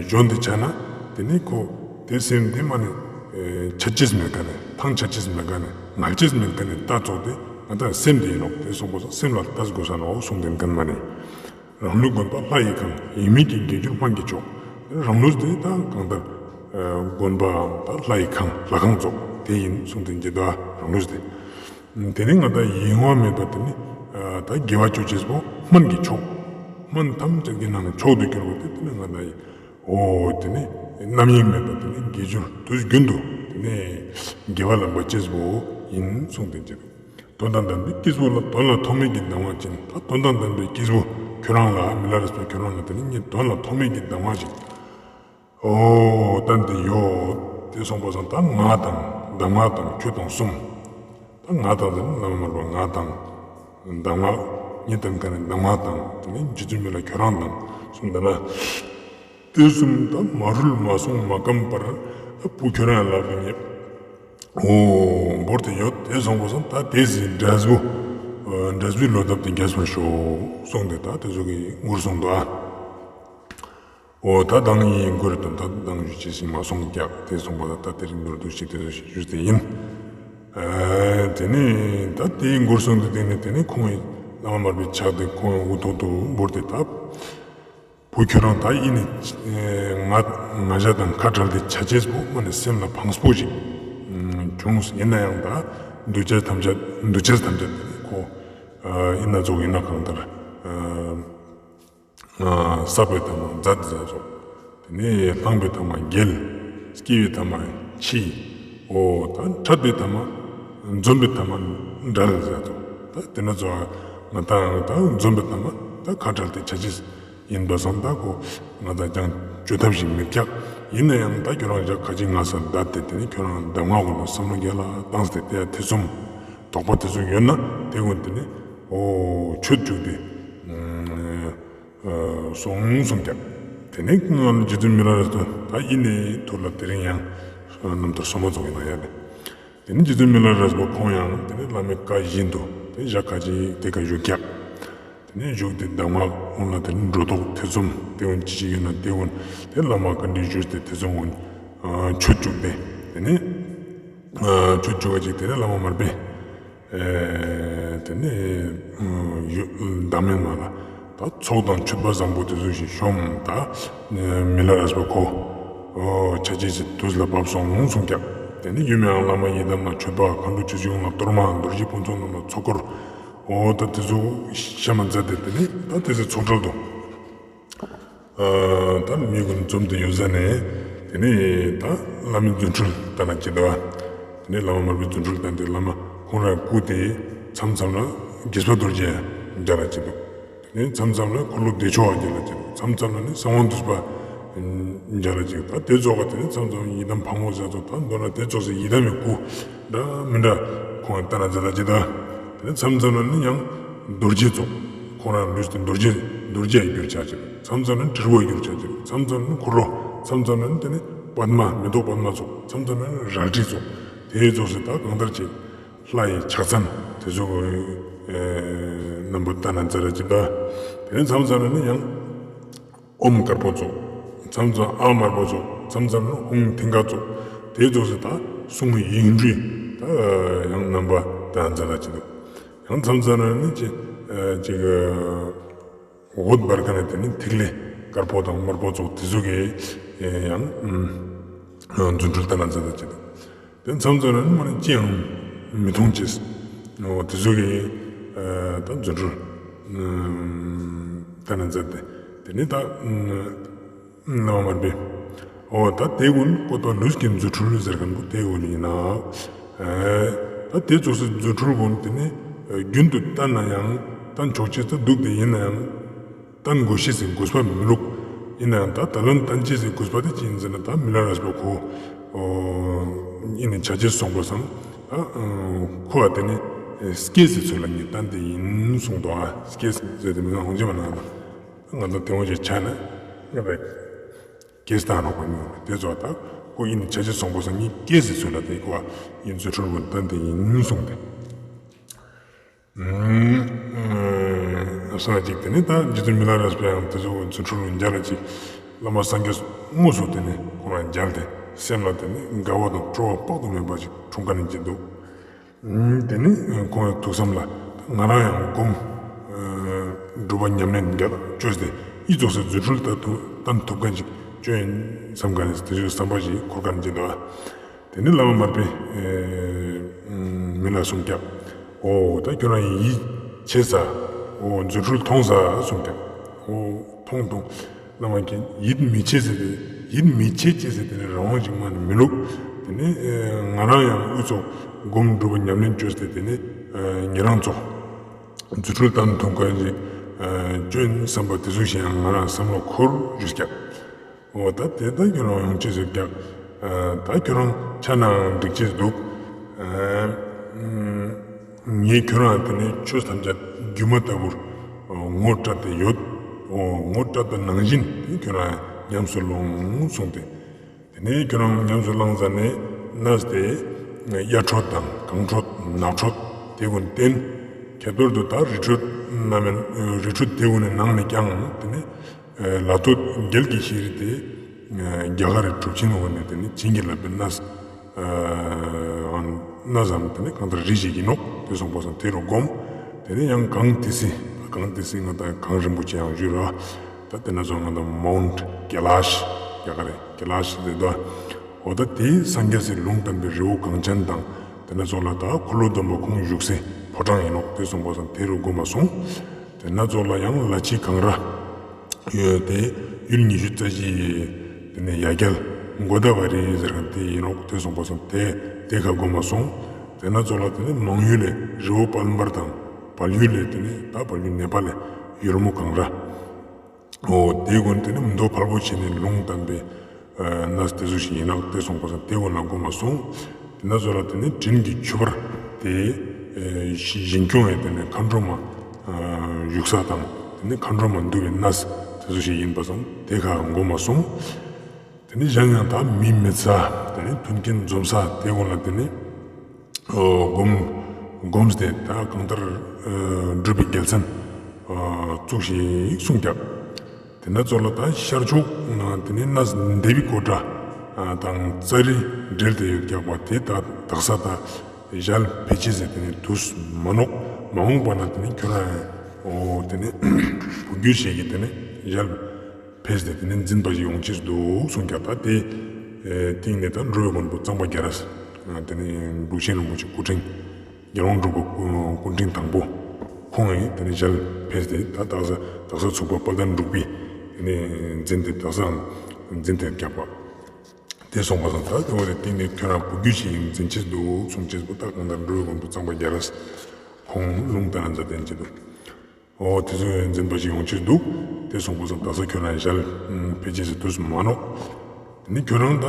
ཞོན་ཏེ་ཆ་ན་ཏེ་ནེ་ཁོ་ཏེ་སེམས་ཏེ་མ་ནེ་ཆད་ཅེས་མེད་ཁན་ནི་ཐང་ཆད་ཅེས་མེད་ཁན་ནི་ངལ་ཅེས་མེད་ཁན་ནི་ལྟ་ཙོགས་ཏེ་ང་དང་སེམས་ཏེ་ཡིན་ནོག། ཏེ་སོང་པ་སང་སེམས་ལ་ལྟ་དགོས་ས་ནོག་གསུངས་ཏེ་ཡིན་མ་ནེ། རང་ལུས་དགོན་པ་ལྷ་ཡི་ཁང་། ཡིད་མེད་ཀྱི་དགེ་སྦྱོར་སྨན་གྱི་མཆོག། རང་ལུས་དེ་ད་གང་ལྟར་དགོན་པའམ་ད་ལྷ་ཡི་ཁང་ལྷ་ཁང་ཙོགས་དེ་ཡིན་གསུངས་ཏེ་ཡིན་ཏེ་ད་རང་ལུས་དེ། ཏེ་ནེ་ང་དང་གཡེང་བ་མེད་པ་ཏེ་ནེ་ད་དགེ་བ་ཅོ་ཅེས་པོ་སྨན་གྱི་མཆོག། སྨན་ཐམས་ཅད་ཀྱི་ནང་ནེ་མཆོག་ཏུ་གྱུར་པ་དེ་ཏེ་ནེ་ང་དང་འོ་ཏེ་ནེ་རྣམ་གཡེང་མེད་པ་ཏེ་ནེ་དགེ་སྦྱོར་དུས་རྒྱུན་དུ་ཏེ་ནེ་དགེ་བ་ལ་འབད་ཅེས་པོ་ཡིན་གསུངས་ཏེ་ཡིན་ཏེ། དོན་དང་ལྡན་པའི་སྐྱེས་བུ་ལ། དོན་ལ་ཐོགས་མེད་ཀྱི་གདམས་ངག་ཅན། ད་དོན་དང་ལྡན་པའི་སྐྱེས་བུ་ཁྱོད་རང་ལ་མི་ལ་རས་པ་ཁྱོད་རང་ལ་ཏེ་ནེ་ངས་དོན་ལ་ཐོགས་མེད་ཀྱི་གདམས་ངག་ཅིག་འོ་བསྟན་ཏེ་ཡོད། ཏེ་སོང་པ་སང་ད་ངག་དང་གདམས་ངག་དང་ཆོས་དང་གསུམ། ད་ངག་དང་ཏེ་ནེ་བླ་མ་མར་པ་ངག་དང་གདམས་ངག་ངས་བསྟན་ཁན་ནི་གདམས་ངག་དང་ཏེ་ནེ་རྗེ་བཙུན་མི་ལ་ཁྱོད་རང་དང་གསུམ་ད་ན། དེ་གསུམ་ད་མ་རུལ་མ་སོང་མ་སྐམ་པར་བུ་ཁྱོད་རང་ལག་ཏུ་ཉེ་བོར་ཏེ་ཡོད། དེ་སོང་པ་སང་ད་དེ་ཟིན་འབྲས་བུ་འབྲས་བུའི་ལོ་འདབ་དེ་རྒྱས་པར་ཤོག་གསུངས་ཏེ་ད་དེ་ཚོ་གི་མགུར་གསུངས་འདུག་ཨ། འོ་ད་མདང་ཡིན་མགུར་དང་ད་མདང་ཞུ་ཅེས་ཤིག་མ་སོང་ཀྱག། དེ་སོང་པ་ད་ད་དེ་རིང་མདོར་བསྡུས་ཤིག་དེ་ཚོ་ཞིག་ཞུས་ཏེ་ཡིན། དེ་ནས་ད་དེའི་མགུར་གསུངས་ཏེ་དེ་ནས་དེ་ནས་ཁོང་གི་བླ་མ་མར་པའི་ཕྱག་དེ་ཁོང་གི་དབུ་ཐོག་ཏུ་བོར་ཏེ་ད། བུ་ཁྱོད་རང་ད་ཨི་ནི་ང་ང་ཞ་དང་ཁ་བྲལ་ཏེ་ཆ་ཅེས་པོ་མ་ནི་སེམས་ལ་ཕངས་པོ་ཞིག་བྱུང་། ཡིན་ན་ཡང་ད་འདུ་བྱེད་ཐམས་ཅད་འདུ་བྱེད་ཐམས་ཅད་དེ་ནི་ཁོ་ཨིན་ན་ཙོགས་ཡིན་ན་གང་ལྟར་ས་པའི་ཐ་མ་མཛད་མཛད་ཙོགས། དེ་ནས་རླངས་པའི་ཐ་མ་བརྒྱལ། སྐྱེ་བའི་ཐ་མ་འཆི། འོ་ད་འཕྲད་པའི་ཐ་མ་འཛོམས་པའི་ཐ་མ་བྲལ་མཛད་ཙོགས། ད་དེ་ན་ཙོགས་ང་ད་ད་འཛོམས་པའི་ཐ་མ་ད་ཁ་བྲལ་ཏེ་ཆ་ཅེས་ཡིན་པ་སང་ད་ཁོ་ང་ད་ཀྱང་བཅོས་ཐབས་ཤིག་མེད་ཀྱག། ཡིན་ན་ཡང་ད་ཁྱོད་རང་ཞག་ཁ་ཅིག་ང་ས་བསྡད་དེ་དེ་ནི་ཁྱོད་རང་གདམས་ངག་གུན་ལ་བསམ་བློ་རྒྱལ་ལ་བཏང་སྟེ་དེ་ཡ་ཐེ་ཚོམ་དོགས་པ་དེ་ཚོ་ཡོད་ན་དེ་གུན་དེ་ནི་འོ་ཆོད་བཅུག་སྟེ་སོང་གསུངས་ཀྱག། དེ་ནི་རྗེ་བཙུན་མི་ལ་རས་པ་ད་ཨི་ནི་ཐུར་ལ་དེ་རིང་ཡང་རྣམ་ཐར་སོ་མ་རྫོགས་ཡིན་ན་ཡ་ལེ། དེ་ནས་རྗེ་བཙུན་མི་ལ་རས་པ་ཁོང་ཡང་དེ་ནས་བླ་མའི་བཀའ་བཞིན་དུ་དེ་ཞག་ཁ་ཅིག་དེ་ཀ་བཞུགས་ཀྱག། དེ་ནས་བཞུགས་ཏེ་གདམས་ངག་གུན་ལ་དེ་ནས་སྒྲོ་འདོགས་ཐེ་ཚོམ་དེ་གུན་ཅི་ཞིག་ཡོད་ན་དེ་གུན་དེ་བླ་མ་བཀའ་འདྲི་ཞུས་ཏེ་ཐེ་ཚོམ་གུན་ཆོད་བཅུག་སྟེ་དེ་ནས་ཆོད་བཅུག་པ་ཅིག་དེ་ནས་བླ་མ་མར་པས་དེ་ནས་བདག་མེད་མ་ལ། ད་ཚོགས་དང་མཆོད་པ་བཟང་པོ་དེ་ཚོ་ཞིག་ཤོམ་ད་མི་ལ་རས་པ་ཁོ་ཆ་ཅེས་སི་དུས་ལ་བབས་སོང་གསུངས་ཀྱག། དེ་ནས་ཡུམ་ཡང་བླ་མ་ཡི་དམ་ལ་མཆོད་པ། མཁའ་འགྲོ་ཆོས་སྐྱོང་ལ་གཏོར་མ། རྡོ་རྗེ་ཕུན་ཚོགས་རྣམས་ལ་ཚོགས་འཁོར། འོ་ད་དེ་ཚོ་ཤམ་མཛད་དེ་དེ་ནས་ད་དེ་ཚེ་ཚོགས་གྲལ་དུ་ད་མི་གུན་འཛོམས་ཏེ་ཡོད་ཟ་ནས་དེ་ནས་ད་བླ་མའི་རྫུ་འཕྲུལ་ལྟ་ན་ཅི་འདུག། དེ་ནས་བླ་མ་མར་པའི་རྫུ་འཕྲུལ་ལྟ་དེ་བླ་མ་ཁོང་རང་སྐུ་དེ་མཚམས་མཚམས་ལ་དགྱེས་པ་རྡོ་རྗེ་མཇལ་ལ་ཅི་འདུག། དེ་ནས་མཚམས་མཚམས་ལ་འཁོར་ལོ་བདེ་མཆོག་མཇལ་ལ་ཅི་འདུག། མཚམས་མཚམས་ལ་ནི་གསང་བ་འདུས་པ་མཇལ་ལ་ཅི་འདུག། ད་དེ་ཙོགས་ཀ་དེ་ནས་མཚམས་མཚམས་ཡི་དམ་ཕག་མོ་ཟེར་ཙོགས་ད་མདོར་ན་དེ་ཙོགས་སི་ཡི་དམ་མི་སྐུ་འདྲ་མི་འདྲ་ཁོང་ལྟ་ན་མཛད་ལ་ཅི་འདུག། དེ་ནས་མཚམས་མཚམས་ལ་ནི་ཡང་རྡོ་རྗེ་ཙོགས་ཁོང་རང་ལུས་དེ་རྡོ་རྗེ་རྡོ་རྗེ་གྱུར་ཆ་ཅི་འདུག། མཚམས་མཚམས་ལ་ནི་དྲིལ་བུ་གྱུར་ཆ་ཅི་འདུག། མཚམས་མཚམས་ལ་ནི་འཁོར་ལོ་མཚམས་མཚམས་ལ་ནི་དེ་ནས་པདྨ་མེ་ཏོག་པདྨ་ཙོགས་མཚམས་མཚམས་ལ་ནི་རལ་གྲི་ཙོགས་དེ་ཙོགས་སི་ད་གང་ལྟར་ཅིག་ལྷ་ཡི་ཕྱག་མཚན་དེ་ཚོ་རྣམ་པ་ལྟ་ན་མཛད་ལ་ཅི་འདུག། དེ་ནས་མཚམས་མཚམས་ལ་ནི་ཡང་ཨོཾ་དཀར་པོ་ཙོགས། མཚམས་མཚམས་ཨཱཿདམར་པོ་ཙོགས། མཚམས་མཚམས་ལ་ནི་ཧཱུྃ་མཐིང་ག་ཙོགས། དེ་ཙོགས་སི་ད་གསུང་ཡིག་འབྲུ་ད་ཡང་རྣམ་པ་ལྟ་ན་མཛད་ལ་ཅི་འདུག། ཡང་མཚམས་མཚམས་ལ་ནི་ཅི་ཅིག་འོད་འབར་ཁན་ནི་དེ་ནི་ཐིག་ལེ་དཀར་པོ་དང་དམར་པོ་ཙོགས་དེ་ཚོ་གི་ཡང་རྫུ་འཕྲུལ་ལྟ་ན་མཛད་ལ་ཅི་འདུག། དེ་མཚམས་མཚམས་ལ་ནི་མ་ནི་ཅི་ཡང་མི་མཐོང་ཅེས། འོ་དེ་ཚོ་གི་ད་རྫུ་འཕྲུལ་ལྟ་ན་མཛད་དེ། དེ་ནི་ད་བླ་མ་མར་པས། འོ་ད་དེ་གུན་བཀོད་པ་ལུས་ཀྱི་རྫུ་འཕྲུལ་ཟེར་ཁན་པོ་དེ་གུན་ཡིན་ན། ད་དེ་ཙོགས་སི་རྫུ་འཕྲུལ་གུན་དེ་ནི་རྒྱུན་དུ་བསྟན་ན་ཡང་བསྟན་ཆོག་ཅེས་ད་འདུག་སྟེ་ཡིན་ན་ཡང་། བསྟན་དགོས་ཤེས་སི་དགོས་པ་མི་འདུག། ཡིན་ནའང་ད་ད་ལན་བསྟན་ཅེས་སི་དགོས་པ་དེ་ཅི་ཡིན་ཟེར་ན་ད་མི་ལ་རས་པ་ཁོ་ཨིན་ནི་ཆ་ཅེས་སོང་པ་སང་ད་ཁོ་ཨ་དེ་ནི་སྐྱེས་སི་ཚུལ་ལ་ངས་བསྟན་ཏེ་ཡིན་གསུངས་འདུག། ཨ་སྐྱེས་ཟེར་ཏེ་མི་ང་ཧོང་ཅི་མ་ན་ད་ང་ད་དེ་འོང་ཅེས་ཆ་ན་ང་ད་སྐྱེས་ད་ནོ་ཁོ་ནི་དེ་ཚོ་ད་ཁོ་ཨིན་ནི་ཆ་ཅེས་སོང་པ་སང་ངས་སྐྱེས་སི་ཚུལ་ལ་དེ་ཁོ་ཨ་ཡིན་ཚུལ་ཁྲོལ་བོ་བསྟན་ཏེ་ཡིན་གསུངས་ཏེ། སོང་ཅིག་དེ་ནི་ད་རྗེ་བཙུན་མི་ལ་རས་པའང་དེ་ཚོ་རྫུ་འཕྲུལ་རྒྱལ་ལ་ཅིག་བླ་མ་སངས་རྒྱས་དངོས་སུ་དེ་ནི་ཁོང་ལ་མཇལ་ཏེ་སེམས་ལ་དེ་ནི་དགའ་བ་དང་སྤྲོ་བ་དཔག་ཏུ་མེད་པ་ཅིག་འཁྲུངས་ཀ་ནི་ཅིག་འདུག། དེ་ནི་ཁོང་གི་ཐུགས་བསམ་ལ་ང་རང་ཡང་སྒོམ་སྒྲུབ་པ་ཉམས་ལེན་རྒྱལ་ལ་བཅོས་ཏེ་ཨི་ཙོགས་སི་རྫུ་འཕྲུལ་ད་ཐུབ་བསྟན་ཐུབ་མཁན་ཅིག་བཅོ་ཡིན་བསམ་མཁན་ནི་དེ་ཚོའི་བསམ་པ་ཞིག་འཁོར་མཁན་ཅིག་འདུག། དེ་ནི་བླ་མ་མར་པས་མི་ལ་གསུངས་ཀྱག། འོ་ད་ཁྱོད་རང་ཡིད་ཆེས་ས། འོ་རྫུ་འཕྲུལ་མཐོང་ས་གསུངས་ཀྱག། འོ་མཐོང་མཐོང་། བླ་མ་ཁྱེད་ཡིད་མི་ཆེས་ཟེར་ཏེ་ཡིད་མི་ཆེས་ཅེས་ཟེར་དེ་ནི་རང་དབང་ཅིག་མ་ནི་མི་ལུག། དེ་ནི་ང་རང་ཡང་ཨི་ཙོགས་སྒོམ་སྒྲུབ་པ་ཉམས་ལེན་བཅོས་ཏེ་དེ་ནི་ཉེ་རང་ཙོགས་རྫུ་འཕྲུལ་བསྟན་ཐུབ་མཁན་ཅིག་བཅོ་ཡིན་བསམ་པ་དེ་ཚོ་ཞིག་ཡང་ང་རང་བསམ་བློ་འཁོར་ཞུས་ཀྱག། འོ་ད་དེ་ད་ཁྱོད་རང་ཡོང་ཅེས་ཟེར་ཀྱག། ད་ཁྱོད་རང་ཆ་ནའང་འགྲིག་ཅེས་འདུག། ངས་ཁྱོད་རང་དེ་ནས་ཆོས་ཐམས་ཅད་སྒྱུ་མ་ལྟ་བུར་ངོ་སྤྲད་དེ་ཡོད། འོ་ངོ་སྤྲད་པ་ནང་བཞིན་དེ་ཁྱོད་རང་ ཉམས་སུ་ལོངས་གསུངས་ཏེ། དེ་ནས་ཁྱོད་རང་ཉམས་སུ་བླངས་ཙ་ནས་གནས་དེ་གཡའ་ཁྲོད་དང་གངས་ཁྲོད་ནགས་ཁྲོད་དེ་ཀུན་བསྟེན། ཁྱད་པར་དུ་ད་རི་ཁྲོད་ན་མེན་རི་ཁྲོད་དེ་ཀུན་ནི་ནང་ནས་ཀྱང་དེ་ནས་ལ་སྟོད་རྒྱལ་གྱི་ཤེས་རིག་དེ་རྒྱ་གར་རི་གྲུབ་ཆེན་འོག་ནས་དེ་ནས་བྱིན་གྱིས་བརླབས་པའི་གནས་ཨ་ན་ཙམ་དེ་ནས་གང་ལྟར་རི་ཞིག་ཡིན་ནོག་དེ་སོང་པ་སང་དེ་རུ་བསྒོམ། དེ་ནས་ཡང་གངས་ཏི་སེ། གངས་ཏི་སེ་ང་དང་གངས་རིན་པོ་ཆེ་ཡང་ཞུ་ར། ད་དེ་ན་ཙོགས་ང་དང་མའུན་ཊི་ཀེ་ལཱཤ་རྒྱ་གར་རི་ཀེ་ལཱཤ་དེ་དོ། འོ་ད་དེ་སངས་རྒྱས་སི་ལུང་བསྟན་པའི་རི་བོ་གངས་ཅན་དང་དེ་ན་ཙོགས་ལ་ད་འཁོར་ལོ་སྡོམ་པ་ཁོང་བཞུགས་སའི་ཕོ་བྲང་ཡིན་ནོག་དེ་སོང་པ་སང་དེ་རུ་བསྒོམ་མ་སོང་། དེ་ན་ཙོགས་ལ་ཡང་ལ་ཕྱི་གངས་ར། ཡོད་དེ་ཡུལ་ཉི་ཤུ་རྩ་བཞི་ཡི་དེ་ནས་ཡ་གྱལ་གོ་ད་བ་རི་ཟེར་མཁན་དེ་ཡིན་ནོག་དེ་སོང་པ་སང་དེ་དེ་ཁ་བསྒོམ་མ་སོང་། དེ་ན་ཙོགས་ལ་དེ་ནས་མང་ཡུལ་ལས་རི་བོ་དཔལ་འབར་དང་བལ་ཡུལ་ལས་དེ་ནས་ད་བལ་ཡུལ་ནེ་པཱལ་ལས་ཡུལ་མོ་གངས་ར། འོ་དེ་ཀུན་དེ་ནས་མདོ་ཕལ་པོ་ཆེ་ནས་ལུང་བསྟན་པའི་གནས་དེ་ཙོགས་ཤིག་ཡིན་ནོག་དེ་སོང་པ་སང་དེ་ཀུན་ལ་བསྒོམ་མ་སོང་། དེ་ན་ཙོགས་ལ་དེ་ནས་དྲིན་གྱི་ཆུ་བར་དེ་ཞིང་སྐྱོང་ཡས་དེ་ནས་མཁའ་འགྲོ་མ་བཞུགས་ས་དང་དེ་ནས་མཁའ་འགྲོ་མ་འདུ་བའི་གནས་དེ་ཙོགས་ཤིག་ཡིན་པ་སང་དེ་ཁ་བསྒོམ་མ་སོང་། དེ་ནས་གཞན་ཡང་ད་མིའི་མེད་ས་དེ་ནས་མཐུན་རྐྱེན་འཛོམས་ས་དེ་ཀུན་ལ་དེ་ནས་བསྒོམ་བསྒོམས་ཏེ་ད་གང་ལྟར་སྒྲུབ་པའི་རྒྱལ་མཚན་བཙུགས་ཤིག་གསུངས་ཀྱག་དེ་ན་ཙོགས་ལ་ད་ཤར་ཕྱོགས་ན་དེ་ནས་གནས་དེ་བི་ཀོ་ཊ་དང་ཙཱ་རི་འབྲེལ་ཏེ་ཡོད་ཀྱག་པ་དེ་ད་དག་ས་ད་ཞལ་ཕེ་ཅེས་ཟེར་དེ་ནས་དུས་མ་ནོག་མ་འོངས་པ་ན་དེ་ནས་ཁྱོད་རང་འོ་དེ་ནས་བུ་རྒྱུད་ཞིག་གི་དེ་ནས་ཞལ་ཕེས་ཏེ་དེ་ནས་འཛིན་པ་ཞིག་ཡོང་ཅེས་འདུག་གསུངས་ཀྱག་ད་དེ་སྟིང་ནས་ད་འགྲོ་བའི་མགོན་པོ་གཙང་པ་རྒྱ་རས་དེ་ནས་འབྲུག་ཆེན་རིན་པོ་ཆེ་སྐུ་ཕྲེང་རྒྱལ་དབང་འབྲུག་པ་སྐུ་ཕྲེང་དང་པོ་ཁོང་ཡིན་དེ་ནས་ཞལ་ཕེས་ཏེ་ད་དག་ས་དག་ས་ཚུགས་པ་དཔལ་ལྡན་འབྲུག་པའི་དེ་ནས་འཛིན་ཏེ་དག་ས་འཛིན་ཏེ་རྒྱག་པ། དེ་སོང་པ་སང་ད་དེ་བོ་དེ་སྟིང་ནས་ཁྱོད་རང་བུ་རྒྱུད་ཞིག་ཡིན་འཛིན་ཅེས་འདུག་གསུངས་ཅེས་པོ་ད་གང་ལྟར་འགྲོ་བའི་མགོན་པོ་གཙང་པ་རྒྱ་རས་ཁོང་ལུང་བསྟན་ན་མཛད་དེ་ཅི་འདུག་འོ་དེ་ཚོ་འཛིན་པ་ཞིག་ཡོང་ཅེས་འདུག་དེ་སོང་པ་སང་དག་ས་ཁྱོད་རང་ཞལ་ཕེ་ཅེས་སི་དུས་མ་ནོག་དེ་ནས་ཁྱོད་རང་ད་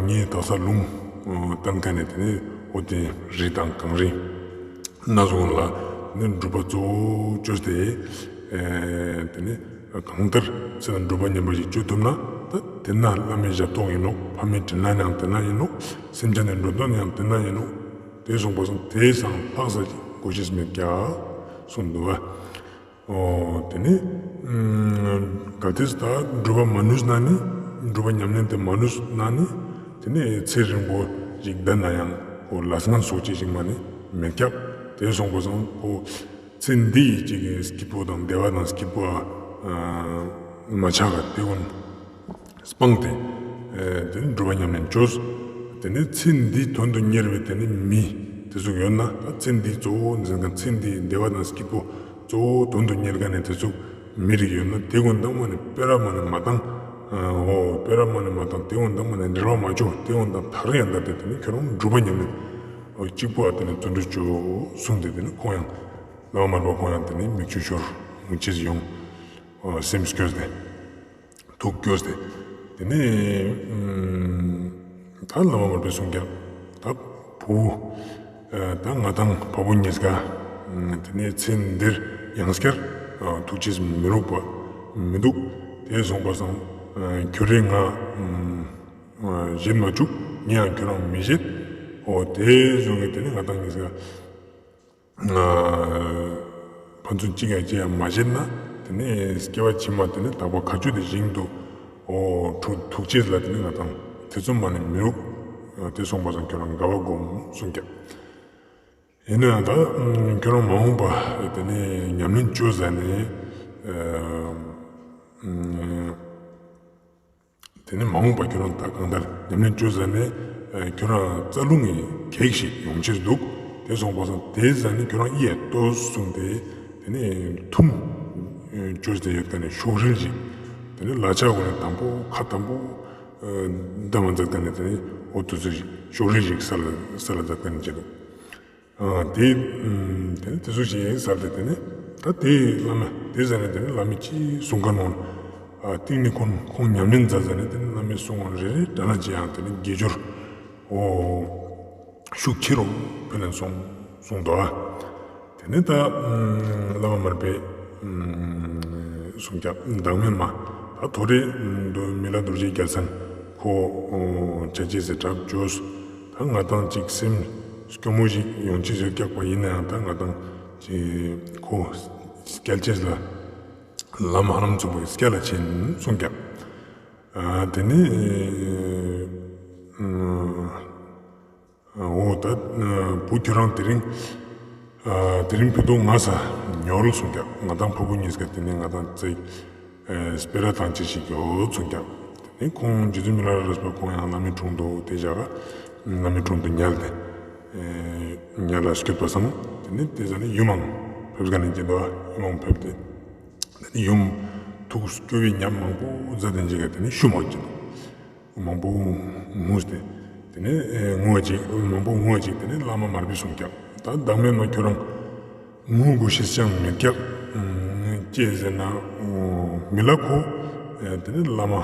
ངས་དག་ས་ལུང་བསྟན་མཁན་ནས་དེ་ནས་འོ་དེ་རི་དང་གངས་རི་སྣ་ཚོགས་ལ་ནི་སྒྲུབ་པ་གཙོ་བོ་བཅོས་ཏེ་དེ་ནས་གང་ལྟར་ཚེ་ན་སྒྲུབ་པ་ཉམས་པ་ཞིག་བཅོ་ཐུབ་ན་ད་དེ་ན་བླ་མའི་ཞབས་ཏོག་ཡིན་ནོག་ཕ་མའི་དྲིན་ལན་ཡང་དེ་ན་ཡིན་ནོག་སེམས་ཅན་ནི་འགྲོ་དོན་ཡང་དེ་ན་ཡིན་ནོག་དེ་སོང་པ་སང་དེ་སང་ལྷག་ས་ཅིག་དགོས་ཤེས་མེད་ཀྱག་གསུངས་འདུག་པ། འོ་དེ་ནས་གལ་ཏེ་ད་སྒྲུབ་པ་མ་ནུས་ན་ནི་སྒྲུབ་པ་ཉམས་ལེན་དེ་མ་ནུས་ན་ནི་དེ་ནས་ཚེ་རིང་པོ་ཞིག་བསྡད་ན་ཡང་འོ་ལས་ངན་སོགས་ཅི་ཞིག་མ་ནི་མེད་ཀྱག་དེ་སོང་པ་སང་འོ་ཚེ་འདི་ཡི་ཅིག་གི་སྐྱིད་པོ་དང་བདེ་བ་དང་སྐྱིད་པོ་མ་ཆགས་པ་དེ་ཀུན་སྤངས་ཏེ་དེ་ནས་སྒྲུབ་པ་ཉམས་ལེན་བཅོས། དེ་ནས་ཚེ་འདིའི་དོན་དུ་གཉེར་བའི་དེ་ནས་མི་དེ་ཟུག་ཡོད་ན་ད་ཚེ་འདིའི་གཙོ་བོ་འཛིན་མཁན་ཚེ་འདིའི་བདེ་བ་དང་སྐྱིད་པོ་གཙོ་བོ་དོན་དུ་གཉེར་མཁན་ནི་དེ་ཟུག་མི་རིགས་ཡོད་ན་དེ་ཀུན་དང་མ་ནི་སྤེ་ར་མ་ནི་མ་བཏང་། འོ་སྤེ་ར་མ་ནི་མ་བཏང་དེ་ཀུན་དང་མ་ནི་འབྲེལ་བ་མ་བཅོ་དེ་ཀུན་དང་ཐག་རིང་ཡང་བསྡད་དེ་དེ་ནས་ཁྱོད་རང་སྒྲུབ་པ་ཉམས་ལེན་གཅིག་པོ་ཨ་དེ་ནས་བརྩོན་འགྲུས་བཅོ་གསུངས་ཏེ་དེ་ནས་ཁོང་ཡང་བླ་མ་མར་པ་ཁོང་ཡང་དེ་ནས་མིག་ཆུ་ཤོར་མི་ཅེས་ཡོང་སེམས་སྐྱོ་སྟེ། ཐུགས་སྐྱོ་སྟེ། དེ་ནས་ད་བླ་མ་མར་པས་གསུངས་ཀྱག་ད་བུ་ད་ང་དང་ཕ་བུ་གཉིས་ཀ་དེ་ནས་ཚེ་འདིར་ཡང་སྐྱར་ཐུག་ཅེས་མི་རུག་པ་མི་འདུག་དེ་སོང་པ་སང་ཁྱོད་རེ་ང་བཞེད་མ་བཅུག་ངས་ཡང་ཁྱོད་རང་མི་བཞེད། འོ་དེ་བཟུང་གི་དེ་ནས་ང་དང་གཉིས་ཀ་ཕན་ཚུན་གཅིག་ཡང་གཅིག་ཡང་མ་བརྗེད་ན་དེ་ནས་སྐྱེ་བ་ཕྱི་མ་དེ་ནས་དག་པ་མཁའ་སྤྱོད་དེ་ཞིང་དུ་འོ་ཐུག་ཐུག་ཅེས་ལ་དེ་ནས་ང་དང་ཐེ་ཚོམ་མ་ནི་མི་རུག་དེ་སོང་པ་སང་ཁྱོད་རང་དགའ་བ་སྒོམ་གསུངས་ཀྱག་ཡིན་ན་ཡང་ད་ཁྱོད་རང་མ་འོངས་པ་དེ་ནས་ཉམས་ལེན་བཅོས་ཟ་ནས། དེ་ནས་མ་འོངས་པ་ཁྱོད་རང་ད་གང་ལྟར་ཉམས་ལེན་བཅོས་ཟ་ནས་ཁྱོད་རང་རྩ་རླུང་གི་གེགས་ཤིག་ཡོང་ཕྱིར་འདུག་དེ་སོང་པ་སང་དེ་ཟ་ནས་ཁྱོད་རང་ཨི་ཡ་ལྟོས་གསུངས་ཏེ་དེ་ནས་ཐུམ་བཅོས་ཏེ་ཡོད་ཀ་ནས་ཤོག་རིལ་ཞིག་དེ་ནས་ལ་ཆ་གོ་ནས་དམ་པོ་ཁ་དམ་པོ་བསྡམ་མ་མཛད་ཀ་ནས་དེ་ནས་འོ་དུ་ཚོད་ཤོག་རིལ་ཞིག་ས་ལ་ས་ལ་མཛད་ཀ་ནས་བྱེད་འདུག་དེ་དེ་ཚོ་ཞིག་ཡིན་ས་དེ་དེ་ནས་ད་དེ་བླ་མ་དེ་ཟ་ནས་དེ་ནས་བླ་མས་ཅི་གསུང་མཁན་འོང་། སྟིང་ནས་ཁོང་ཁོང་ཉམས་ལེན་མཛད་ཟ་ནས་དེ་ནས་བླ་མས་གསུང་འོང་རེ་རེ་འདྲ་ན་ཅི་ཡང་དེ་ནས་དགེ་སྦྱོར་འོ་ཤུགས་ཆེ་རུ་ཕུལ་ནས་གསུང་གསུང་དོ། དེ་ནས་ད་བླ་མ་མར་པས་གསུང་ཀྱག་བདག་མེད་མ། ད་ཐོ་རེ་མི་ལ་རྡོ་རྗེ་རྒྱལ་མཚན་ཁོ་ཆ་ཅེས་སི་གྲབས་བཅོས། ད་ང་དང་ཅིག་སེམས་སྐྱོ་མོ་ཞིག་ཡོང་ཅེས་ཡོད་ཀྱག་པ་ཡིན་ན་ཡང་ད་ང་དང་ཅིག་ཁོ་སྐྱལ་ཅེས་ལ་ལམ་ཧ་ལམ་ཚུགས་པའི་སྐྱལ་ལ་ཆེན་གསུངས་ཀྱག་ཨ་དེ་ནས་འོ་ད་བུ་ཁྱོད་རང་དེ་རིང་དེ་རིང་ཕེ་ཏོ་ང་ས་ཉོལ་གསུངས་ཀྱག་ང་དང་ཕ་བུ་གཉིས་ཀ་དེ་ནས་ང་དང་ཙིག་སྤེ་ར་བཏང་ཅེས་ཤིག་ཡོད་གསུངས་ཀྱག་དེ་ནས་ཁོང་རྗེ་བཙུན་མི་ལ་རས་པ་ཁོང་ཡང་བླ་མའི་དྲུང་དུ་དེ་བཞག་ག་བླ་མའི་དྲུང་དུ་ཉལ་ཏེ་ཉལ་ལ་སྐྱོད་པ་སང་དེ་ནས་དེ་ཟ་ནས་ཡུམ་མང་ཕེབས་ཀ་ནས་ཀྱི་འདུག་ཡུམ་མང་ཕེབས་ཏེ་དེ་ནས་ཡུམ་ཐུགས་སྐྱོ་བའི་ཉམས་མང་པོ་མཛད་དེ་ཀྱི་དེ་ནས་ཤུ་མང་ཀྱི་འདུག་མང་པོ་ངུས་ཏེ། དེ་ནས་ངུ་བ་ཅིག་མང་པོ་ངུ་བ་ཅིག་དེ་ནས་བླ་མ་མར་པས་གསུངས་ཀྱག་ད་བདག་མེད་ན་ཁྱོད་རང་ངུ་དགོས་ཤེས་ཅང་མེད་ཀྱག་ཅི་ཟེར་ན་མི་ལ་ཁོ་དེ་ནས་བླ་མ་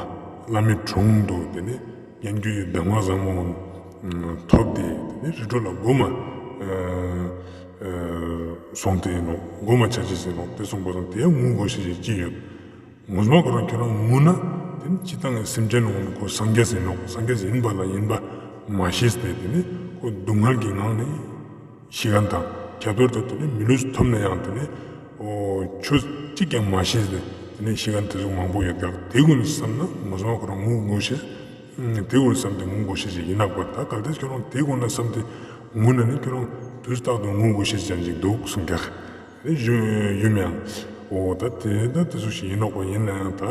བླ་མའི་དྲུང་དུ་དེ་ནས་སྙན་བརྒྱུད་ཀྱི་གདམས་ངག་བཟང་མོ་ཐོབ་སྟེ་དེ་ནས་རི་ཁྲོད་ལ་མགོ་མ་སོང་སྟེ་ཡིན་ནོག་མགོ་མ་ཆ་ཅེས་ཡིན་ནོག་དེ་སོང་པ་སང་དེ་ཡང་ངུ་དགོས་ཤེས་ཅི་ཡོད། ངོ་མ་ཁོ་རང་ཁྱོད་རང་ངུ་ན་དེ་ནི་སྤྱིར་བཏང་གི་སེམས་ཅན་ངོ་མ་ཁོ་སངས་རྒྱས་ཡིན་ནོག་སངས་རྒྱས་ཡིན་པ་ལ་ཡིན་པ་མ་ཤེས་ཏེ་དེ་ནི་ཁོ་སྡུག་བསྔལ་གྱི་ངང་ནས་ཤི་མཁན་དང་ཁྱད་པར་དུ་དེ་ནི་མི་ལུས་ཐོབ་ན་ཡང་དེ་ནི་འོ་ཆོས་གཅིག་ཀྱང་མ་ཤེས་ཏེ་དེ་ནི་ཤི་མཁན་དེ་ཚོ་མང་པོ་ཡོད་ཀྱག་དེ་ཀུན་བསམ་ན་ངོ་མ་ཁོ་རང་ངུ་དགོས་ཤེས་དེ་ཀུན་བསམ་སྟེ་ངུ་དགོས་ཤེས་ཤིག་ཡིན་ནོག་པ། ད་གལ་ཏེ་ཁྱོད་རང་དེ་ཀུན་ལ་བསམ་སྟེ་ངུ་ན་ནི་ཁྱོད་རང་དུས་རྟག་ཏུ་ངུ་དགོས་ཤེས་ཅན་ཞིག་འདུག་གསུངས་ཀྱག་ཡུམ་ཡང་འོ་ད་དེ་ད་དེ་ཚོ་ཞིག་ཡིན་ནོག་པ། ཡིན་ན་ཡང་ད་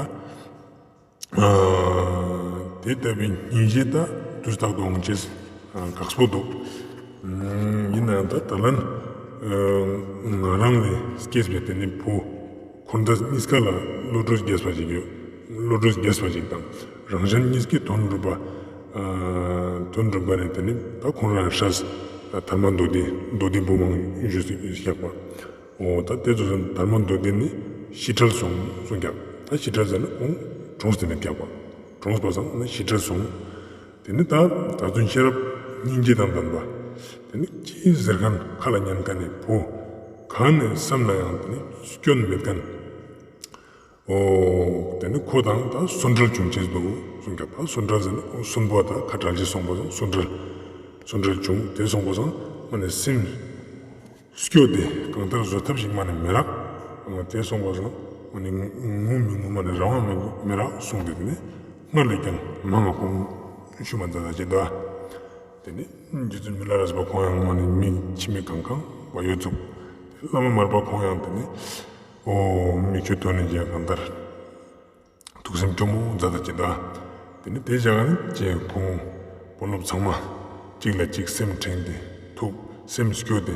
དེ་ལྟ་བུའི་སྙིང་རྗེ་ད་དུས་རྟག་ཏུ་འོང་ཅེས་དཀགས་པོ་འདུག་ཡིན་ན་ཡང་ད་ད་ལན་ང་རང་ལས་སྐྱེས་པའི་དེ་ནི་བུ་འཁོར་འདས་གཉིས་ཀ་ལ་བློ་གྲོས་རྒྱས་པ་ཞིག་ཡོད། བློ་གྲོས་རྒྱས་པ་ཞིག་དང་རང་གཞན་གཉིས་ཀའི་དོན་སྒྲུབ་པ། དོན་སྒྲུབ་པ་ནི་དེ་ནི་ད་ཁོང་རང་སྲས་དར་མ་མདོ་སྡེ་མདོ་སྡེ་བུ་མང་ཞུས་ཏེ་བཞག་པ། འོ་ད་དེ་ཚོ་དར་མ་མདོ་སྡེ་ནི་ཤི་བྲལ་སོང་གསུངས་ཀྱག་ད་ཤི་བྲལ་ཟེར་ན་ཁོང་གྲོངས་ཏེ་མེད་ཀྱག་པ། གྲོངས་པ་སང་ནི་ཤི་བྲལ་སོང་། དེ་ནི་ད་ད་དུང་ཤེས་རབ་སྙིང་རྗེ་དང་ལྡན་པ། དེ་ནི་ཅི་ཟེར་མཁན་ཁ་ལ་ཉན་མཁན་ནི་བུ། གང་ནས་བསམ་ན་ཡང་དེ་ནི་སྐྱོན་མེད་མཁན། འོ། དེ་ནི་ཁོ་དང་ད་སུན་འབྲེལ་བྱུང་ཅེས་འདུག་གསུངས་ཀྱག་ད་སུན་འབྲེལ་ཟེར་ན་སུན་པོ་དང་ཁ་བྲལ་ཅེས་སོང་པ་སང་སུན་འབྲེལ། སུན་འབྲེལ་བྱུང་དེ་སོང་པ་སང་མ་ནི་སེམས་སྐྱོ་སྟེ་གང་ལྟར་བཟོད་ཐབས་ཤིག་མ་ནི་མི་རག་དེ་སོང་པ་སང་མ་ནི་ངུ་མི་ངུ་མ་ནི་རང་དབང་མི་རག་གསུངས་ཏེ་དེ་ནི་སྔར་ལས་ཀྱང་མང་ང་ཁོང་ཤུ་མ་མཛད་ད་ཅེས་འདུག་དེ་ནི་རྗེ་བཙུན་མི་ལ་རས་པ་ཁོང་ཡང་མ་ནི་མི་ཁྱིམ་མི་གང་གང་བ་ཡོད་ཚུགས། དེ་བླ་མ་མར་པ་ཁོང་ཡང་དེ་ནི་འོ་མི་ཁྱོད་དོན་ནི་རྒྱལ་གང་ལྟར་ཐུགས་སེམས་སྐྱོ་མོ་མཛད་ད་ཅེས་འདུག་དེ་ནི་དེ་བཞག་ནི་ཅེས་ཁོང་དཔོན་སློབ་ཚང་མ་གཅིག་ལ་གཅིག་སེམས་འཁྲེང་སྟེ་ཐུགས་སེམས་སྐྱོ་སྟེ་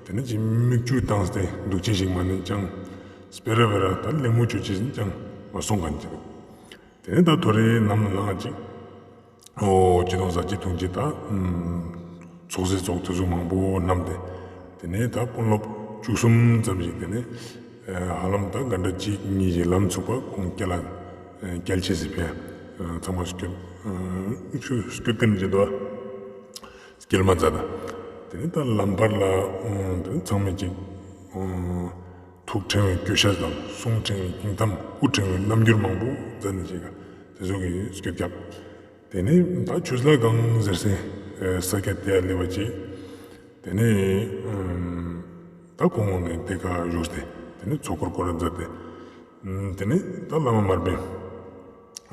དེ་ནི་ཅེས་མིག་ཆུ་བཏང་སྟེ་འདུག་ཅེས་ཤིག་མ་ནི་ཅང་སྤེ་ར་སྤེ་ར་ད་གླེང་མོ་བཅོ་ཅེས་ཤིག་ཅང་མ་སོང་མཁན་ཅིག་འདུག་དེ་ནས་ད་ཐོ་རེ་ནམ་ལངས་ཅིག་འོ་ཅི་དང་ཟ་ཅི་འཐུང་ཅི་ད་ཚོགས་སེ་ཚོགས་དེ་ཚོ་མང་པོ་བསྣམས་ཏེ་དེ་ནས་ད་དཔོན་སློབ་བཅུ་གསུམ་ཙམ་ཞིག་དེ་ནས་ཧ་ལམ་ད་ག་འདྲ་གཅིག་གཉིས་ཀྱི་ལམ་ཚུགས་པ་ཁོང་སྐྱེལ་ལ་སྐྱེལ་ཅེས་སི་ཕི་ཚང་མ་སྐྱོད་སྐྱོད་མཁན་ཅིག་འདུག་སྐྱེལ་མ་མཛད་ད་དེ་ནས་ད་ལམ་བར་ལ་དེ་ནས་ཚང་མས་ཅིག་ཐུགས་ཕྲེང་བའི་སྐྱོ་ཤས་དང་གསུང་ཕྲེང་བའི་སྙིང་གཏམ་སྐུ་ཕྲེང་བའི་རྣམ་འགྱུར་མང་པོ་མཛད་ནས་ཅིག་དེ་ཚོ་གི་སྐྱོད་རྒྱབ། དེ་ནས་ད་ཆོས་ལ་གང་ཟེར་སའི་ས་སྐྱ་དེ་ཡ་སླེབས་པ་ཅིག་དེ་ནས་ད་ཁོང་ནས་དེ་ཀ་བཞུགས་ཏེ་དེ་ནས་ཚོགས་འཁོར་སྐོར་ར་མཛད་དེ། དེ་ནས་ད་བླ་མ་མར་པས་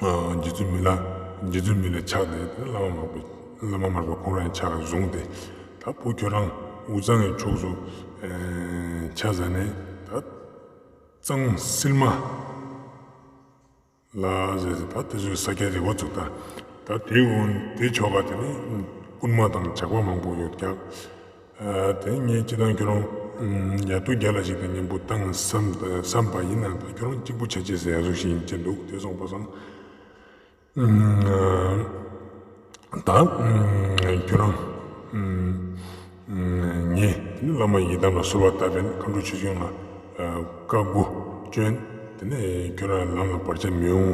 རྗེ་བཙུན་མི་ལ་རྗེ་བཙུན་མི་ལ་ཕྱག་དེ་དེ་ནས་བླ་མ་མར་པས་བླ་མ་མར་པ་ཁོང་རང་ཕྱག་བཟུང་སྟེ་ད་བུ་ཁྱོད་རང་དབུས་གཙང་གི་ཕྱོགས་སུ་ཕྱག་ཟ་ནས་ད་གཙང་སིལ་མ། ལ་ཟེར་ཏེ་ད་དེ་ཚོའི་ས་སྐྱ་རི་བོ་ཚུགས་ད། ད་དེ་འོན་དེ་ཆོ་ག་དེ་ནི་རྐུན་མ་དང་ཇག་པ་མང་པོ་ཡོད་ཀྱག་དེ་ངས་ཅི་དང་ཁྱོད་རང་ཡ་ཏུ་རྒྱ་ལ་ཞིག་དང་མཉམ་པོ་བཏང་བསམ་བསམ་པ་ཡིན་ན་ད་ཁྱོད་རང་གཅིག་པུ་ཆ་ཅེས་ཟེར་ཡ་ཟུག་ཞིག་ཡིན་ཅེས་འདུག་དེ་སོང་པ་སང་། ད་ཁྱོད་རང་ངས་དེ་ནི་བླ་མ་ཡི་དམ་ལ་གསོལ་བ་བཏབ་པས་མཁའ་འགྲོ་ཆོས་སྐྱོང་ལ་བཀའ་བསྒོ་བཅོས། དེ་ནི་ཁྱོད་རང་ལམ་ལ་བར་ཆད་མི་འོང་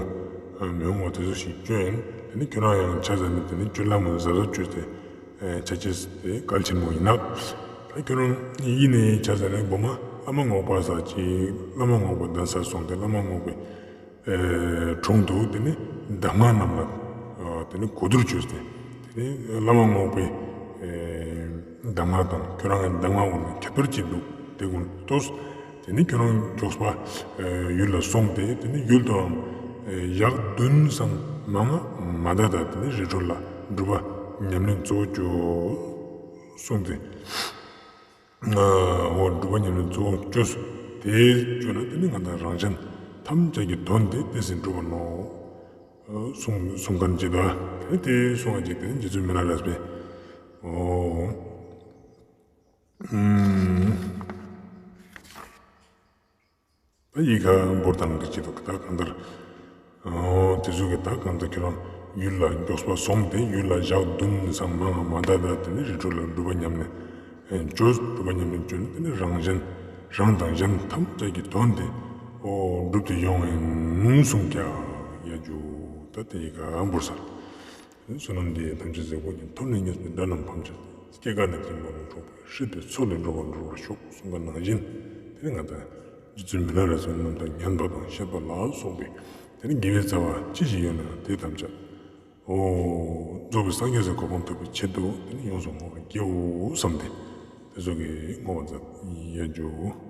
མི་འོང་བ་དེ་ཚོ་ཞིག་བཅོས། དེ་ནི་ཁྱོད་རང་ཡང་ཆ་ཟ་ནི་དེ་ནི་སྤྱོད་ལམ་ཟབ་ཟབ་བཅོས་ཏེ་ཆ་ཅེས་དེ་གལ་ཆེན་མོ་ཡིན་ནོག་ད་ཁྱོད་རང་ཡིན་ནི་ཆ་ཟ་ནི་གོ་མ་བླ་མ་རྔོག་པ་ས་ཅིག་བླ་མ་རྔོག་པ་གདན་ས་སོང་སྟེ་བླ་མ་རྔོག་པའི་ ཨེ་དྲུང་དུ་དེ་ནི་གདམས་ངག་རྣམས་ལ་ཨ་དེ་ནི་གོ་བསྡུར་བཅོས་ཏེ་དེ་ནི་བླ་མ་རྔོག་པའི་ཨེ་གདམས་ངག་དང་ཁྱོད་རང་གི་གདམས་ངག་འོ་ན་ཁྱད་པར་ཅི་འདུག་དེ་ཀུན་ལྟོས། དེ་ནི་ཁྱོད་རང་མགྱོགས་པ་ཨེ་ཡུལ་ལ་སོང་སྟེ་དེ་ནི་ཡུལ་དུའང་ཨེ་ཞག་བདུན་སམ་མང་ང་མ་ད་ད་དེ་ནི་རི་ཁྲོད་ལ་སྒྲུབ་པ་ཉམས་ལེན་གཙོ་བོ་བཅོས་གསུངས་ཏེ། འོ་སྒྲུབ་པ་ཉམས་ལེན་གཙོ་བོ་བཅོས། དེ་བཅོས་ན་དེ་ནི་ང་དང་རང་གཞན་ཐམས་ཅད་ཀྱི་དོན་དེ་ཏེ་ཟིན་འགྲུབ་པ་ནོག་གསུངས་གསུངས་མཁན་ཅིག་དང་དེ་ནི་དེ་གསུང་བ་ཅིག་དེ་ནི་རྗེ་བཙུན་མི་ལ་རས་པས། འོ། ད་ཡི་གེ་འབུར་དང་འདི་ཅི་འདུག་ད་གང་ལྟར། ཨོ་དེ་ཟུག་གི་ད་གང་ལྟར་ཁྱོད་རང་ཡུལ་ལ་མགྱོགས་པ་སོང་སྟེ་ཡུལ་ལ་ཞག་བདུན་སམ་མང་ང་མ་ད་ད་དེ་ནི་རི་ཁྲོད་ལ་སྒྲུབ་པ་ཉམས་ལེན་བཅོས། སྒྲུབ་པ་ཉམས་ལེན་བཅོས་ནས་དེ་ནི་རང་གཞན་རང་དང་གཞན་ཐམས་ཅད་ཀྱི་དོན་དེ་ཨོ་འགྲུབ་སྟེ་ཡོང་ངིན་གསུངས་ཀྱང་ཡ་རྒྱུ་ད་དེ་ཡི་གེ་འབུར་ས། བསོད་ནམས་འདི་ཡིས་ཐམས་ཅད་གཟིགས་པ་ཉིད། ཐོབ་ནས་ཉེས་པའི་དགྲ་རྣམས་ཕམ་བྱས་ཏེ། སྐྱེ་རྒ་ན་འཆིའི་རྦ་ཀློང་འཁྲུགས་པའི་ཧྲིལ་པོའི་མཚོ་ལས་འགྲོ་བ་སྒྲོལ་བར་ཤོག་གསུངས་པ་ནང་བཞིན་དེ་ནི་ང་དང་རྗེ་བཙུན་མི་ལ་རས་པའི་རྣམ་ཐར་ཉན་པ་དང་བཤད་པ་ལ་སོགས་པའི་དེ་ནི་དགེ་བའི་རྩ་བ་ཅི་ཞིག་ཡོད་ན་དེ་ཐམས་ཅད་ཨོ་རྫོགས་པའི་སངས་རྒྱས་སི་གོ་འཕང་ཐོབ་པའི་ཆེད་དུ་དེ་ནི་ཡོངས་སུ་བསྔོ་བ་དགེའོ་བསམ་སྟེ་དེ་ཚོ་གི་བསྔོ་བ་མཛད་ཡ་རྒྱུ།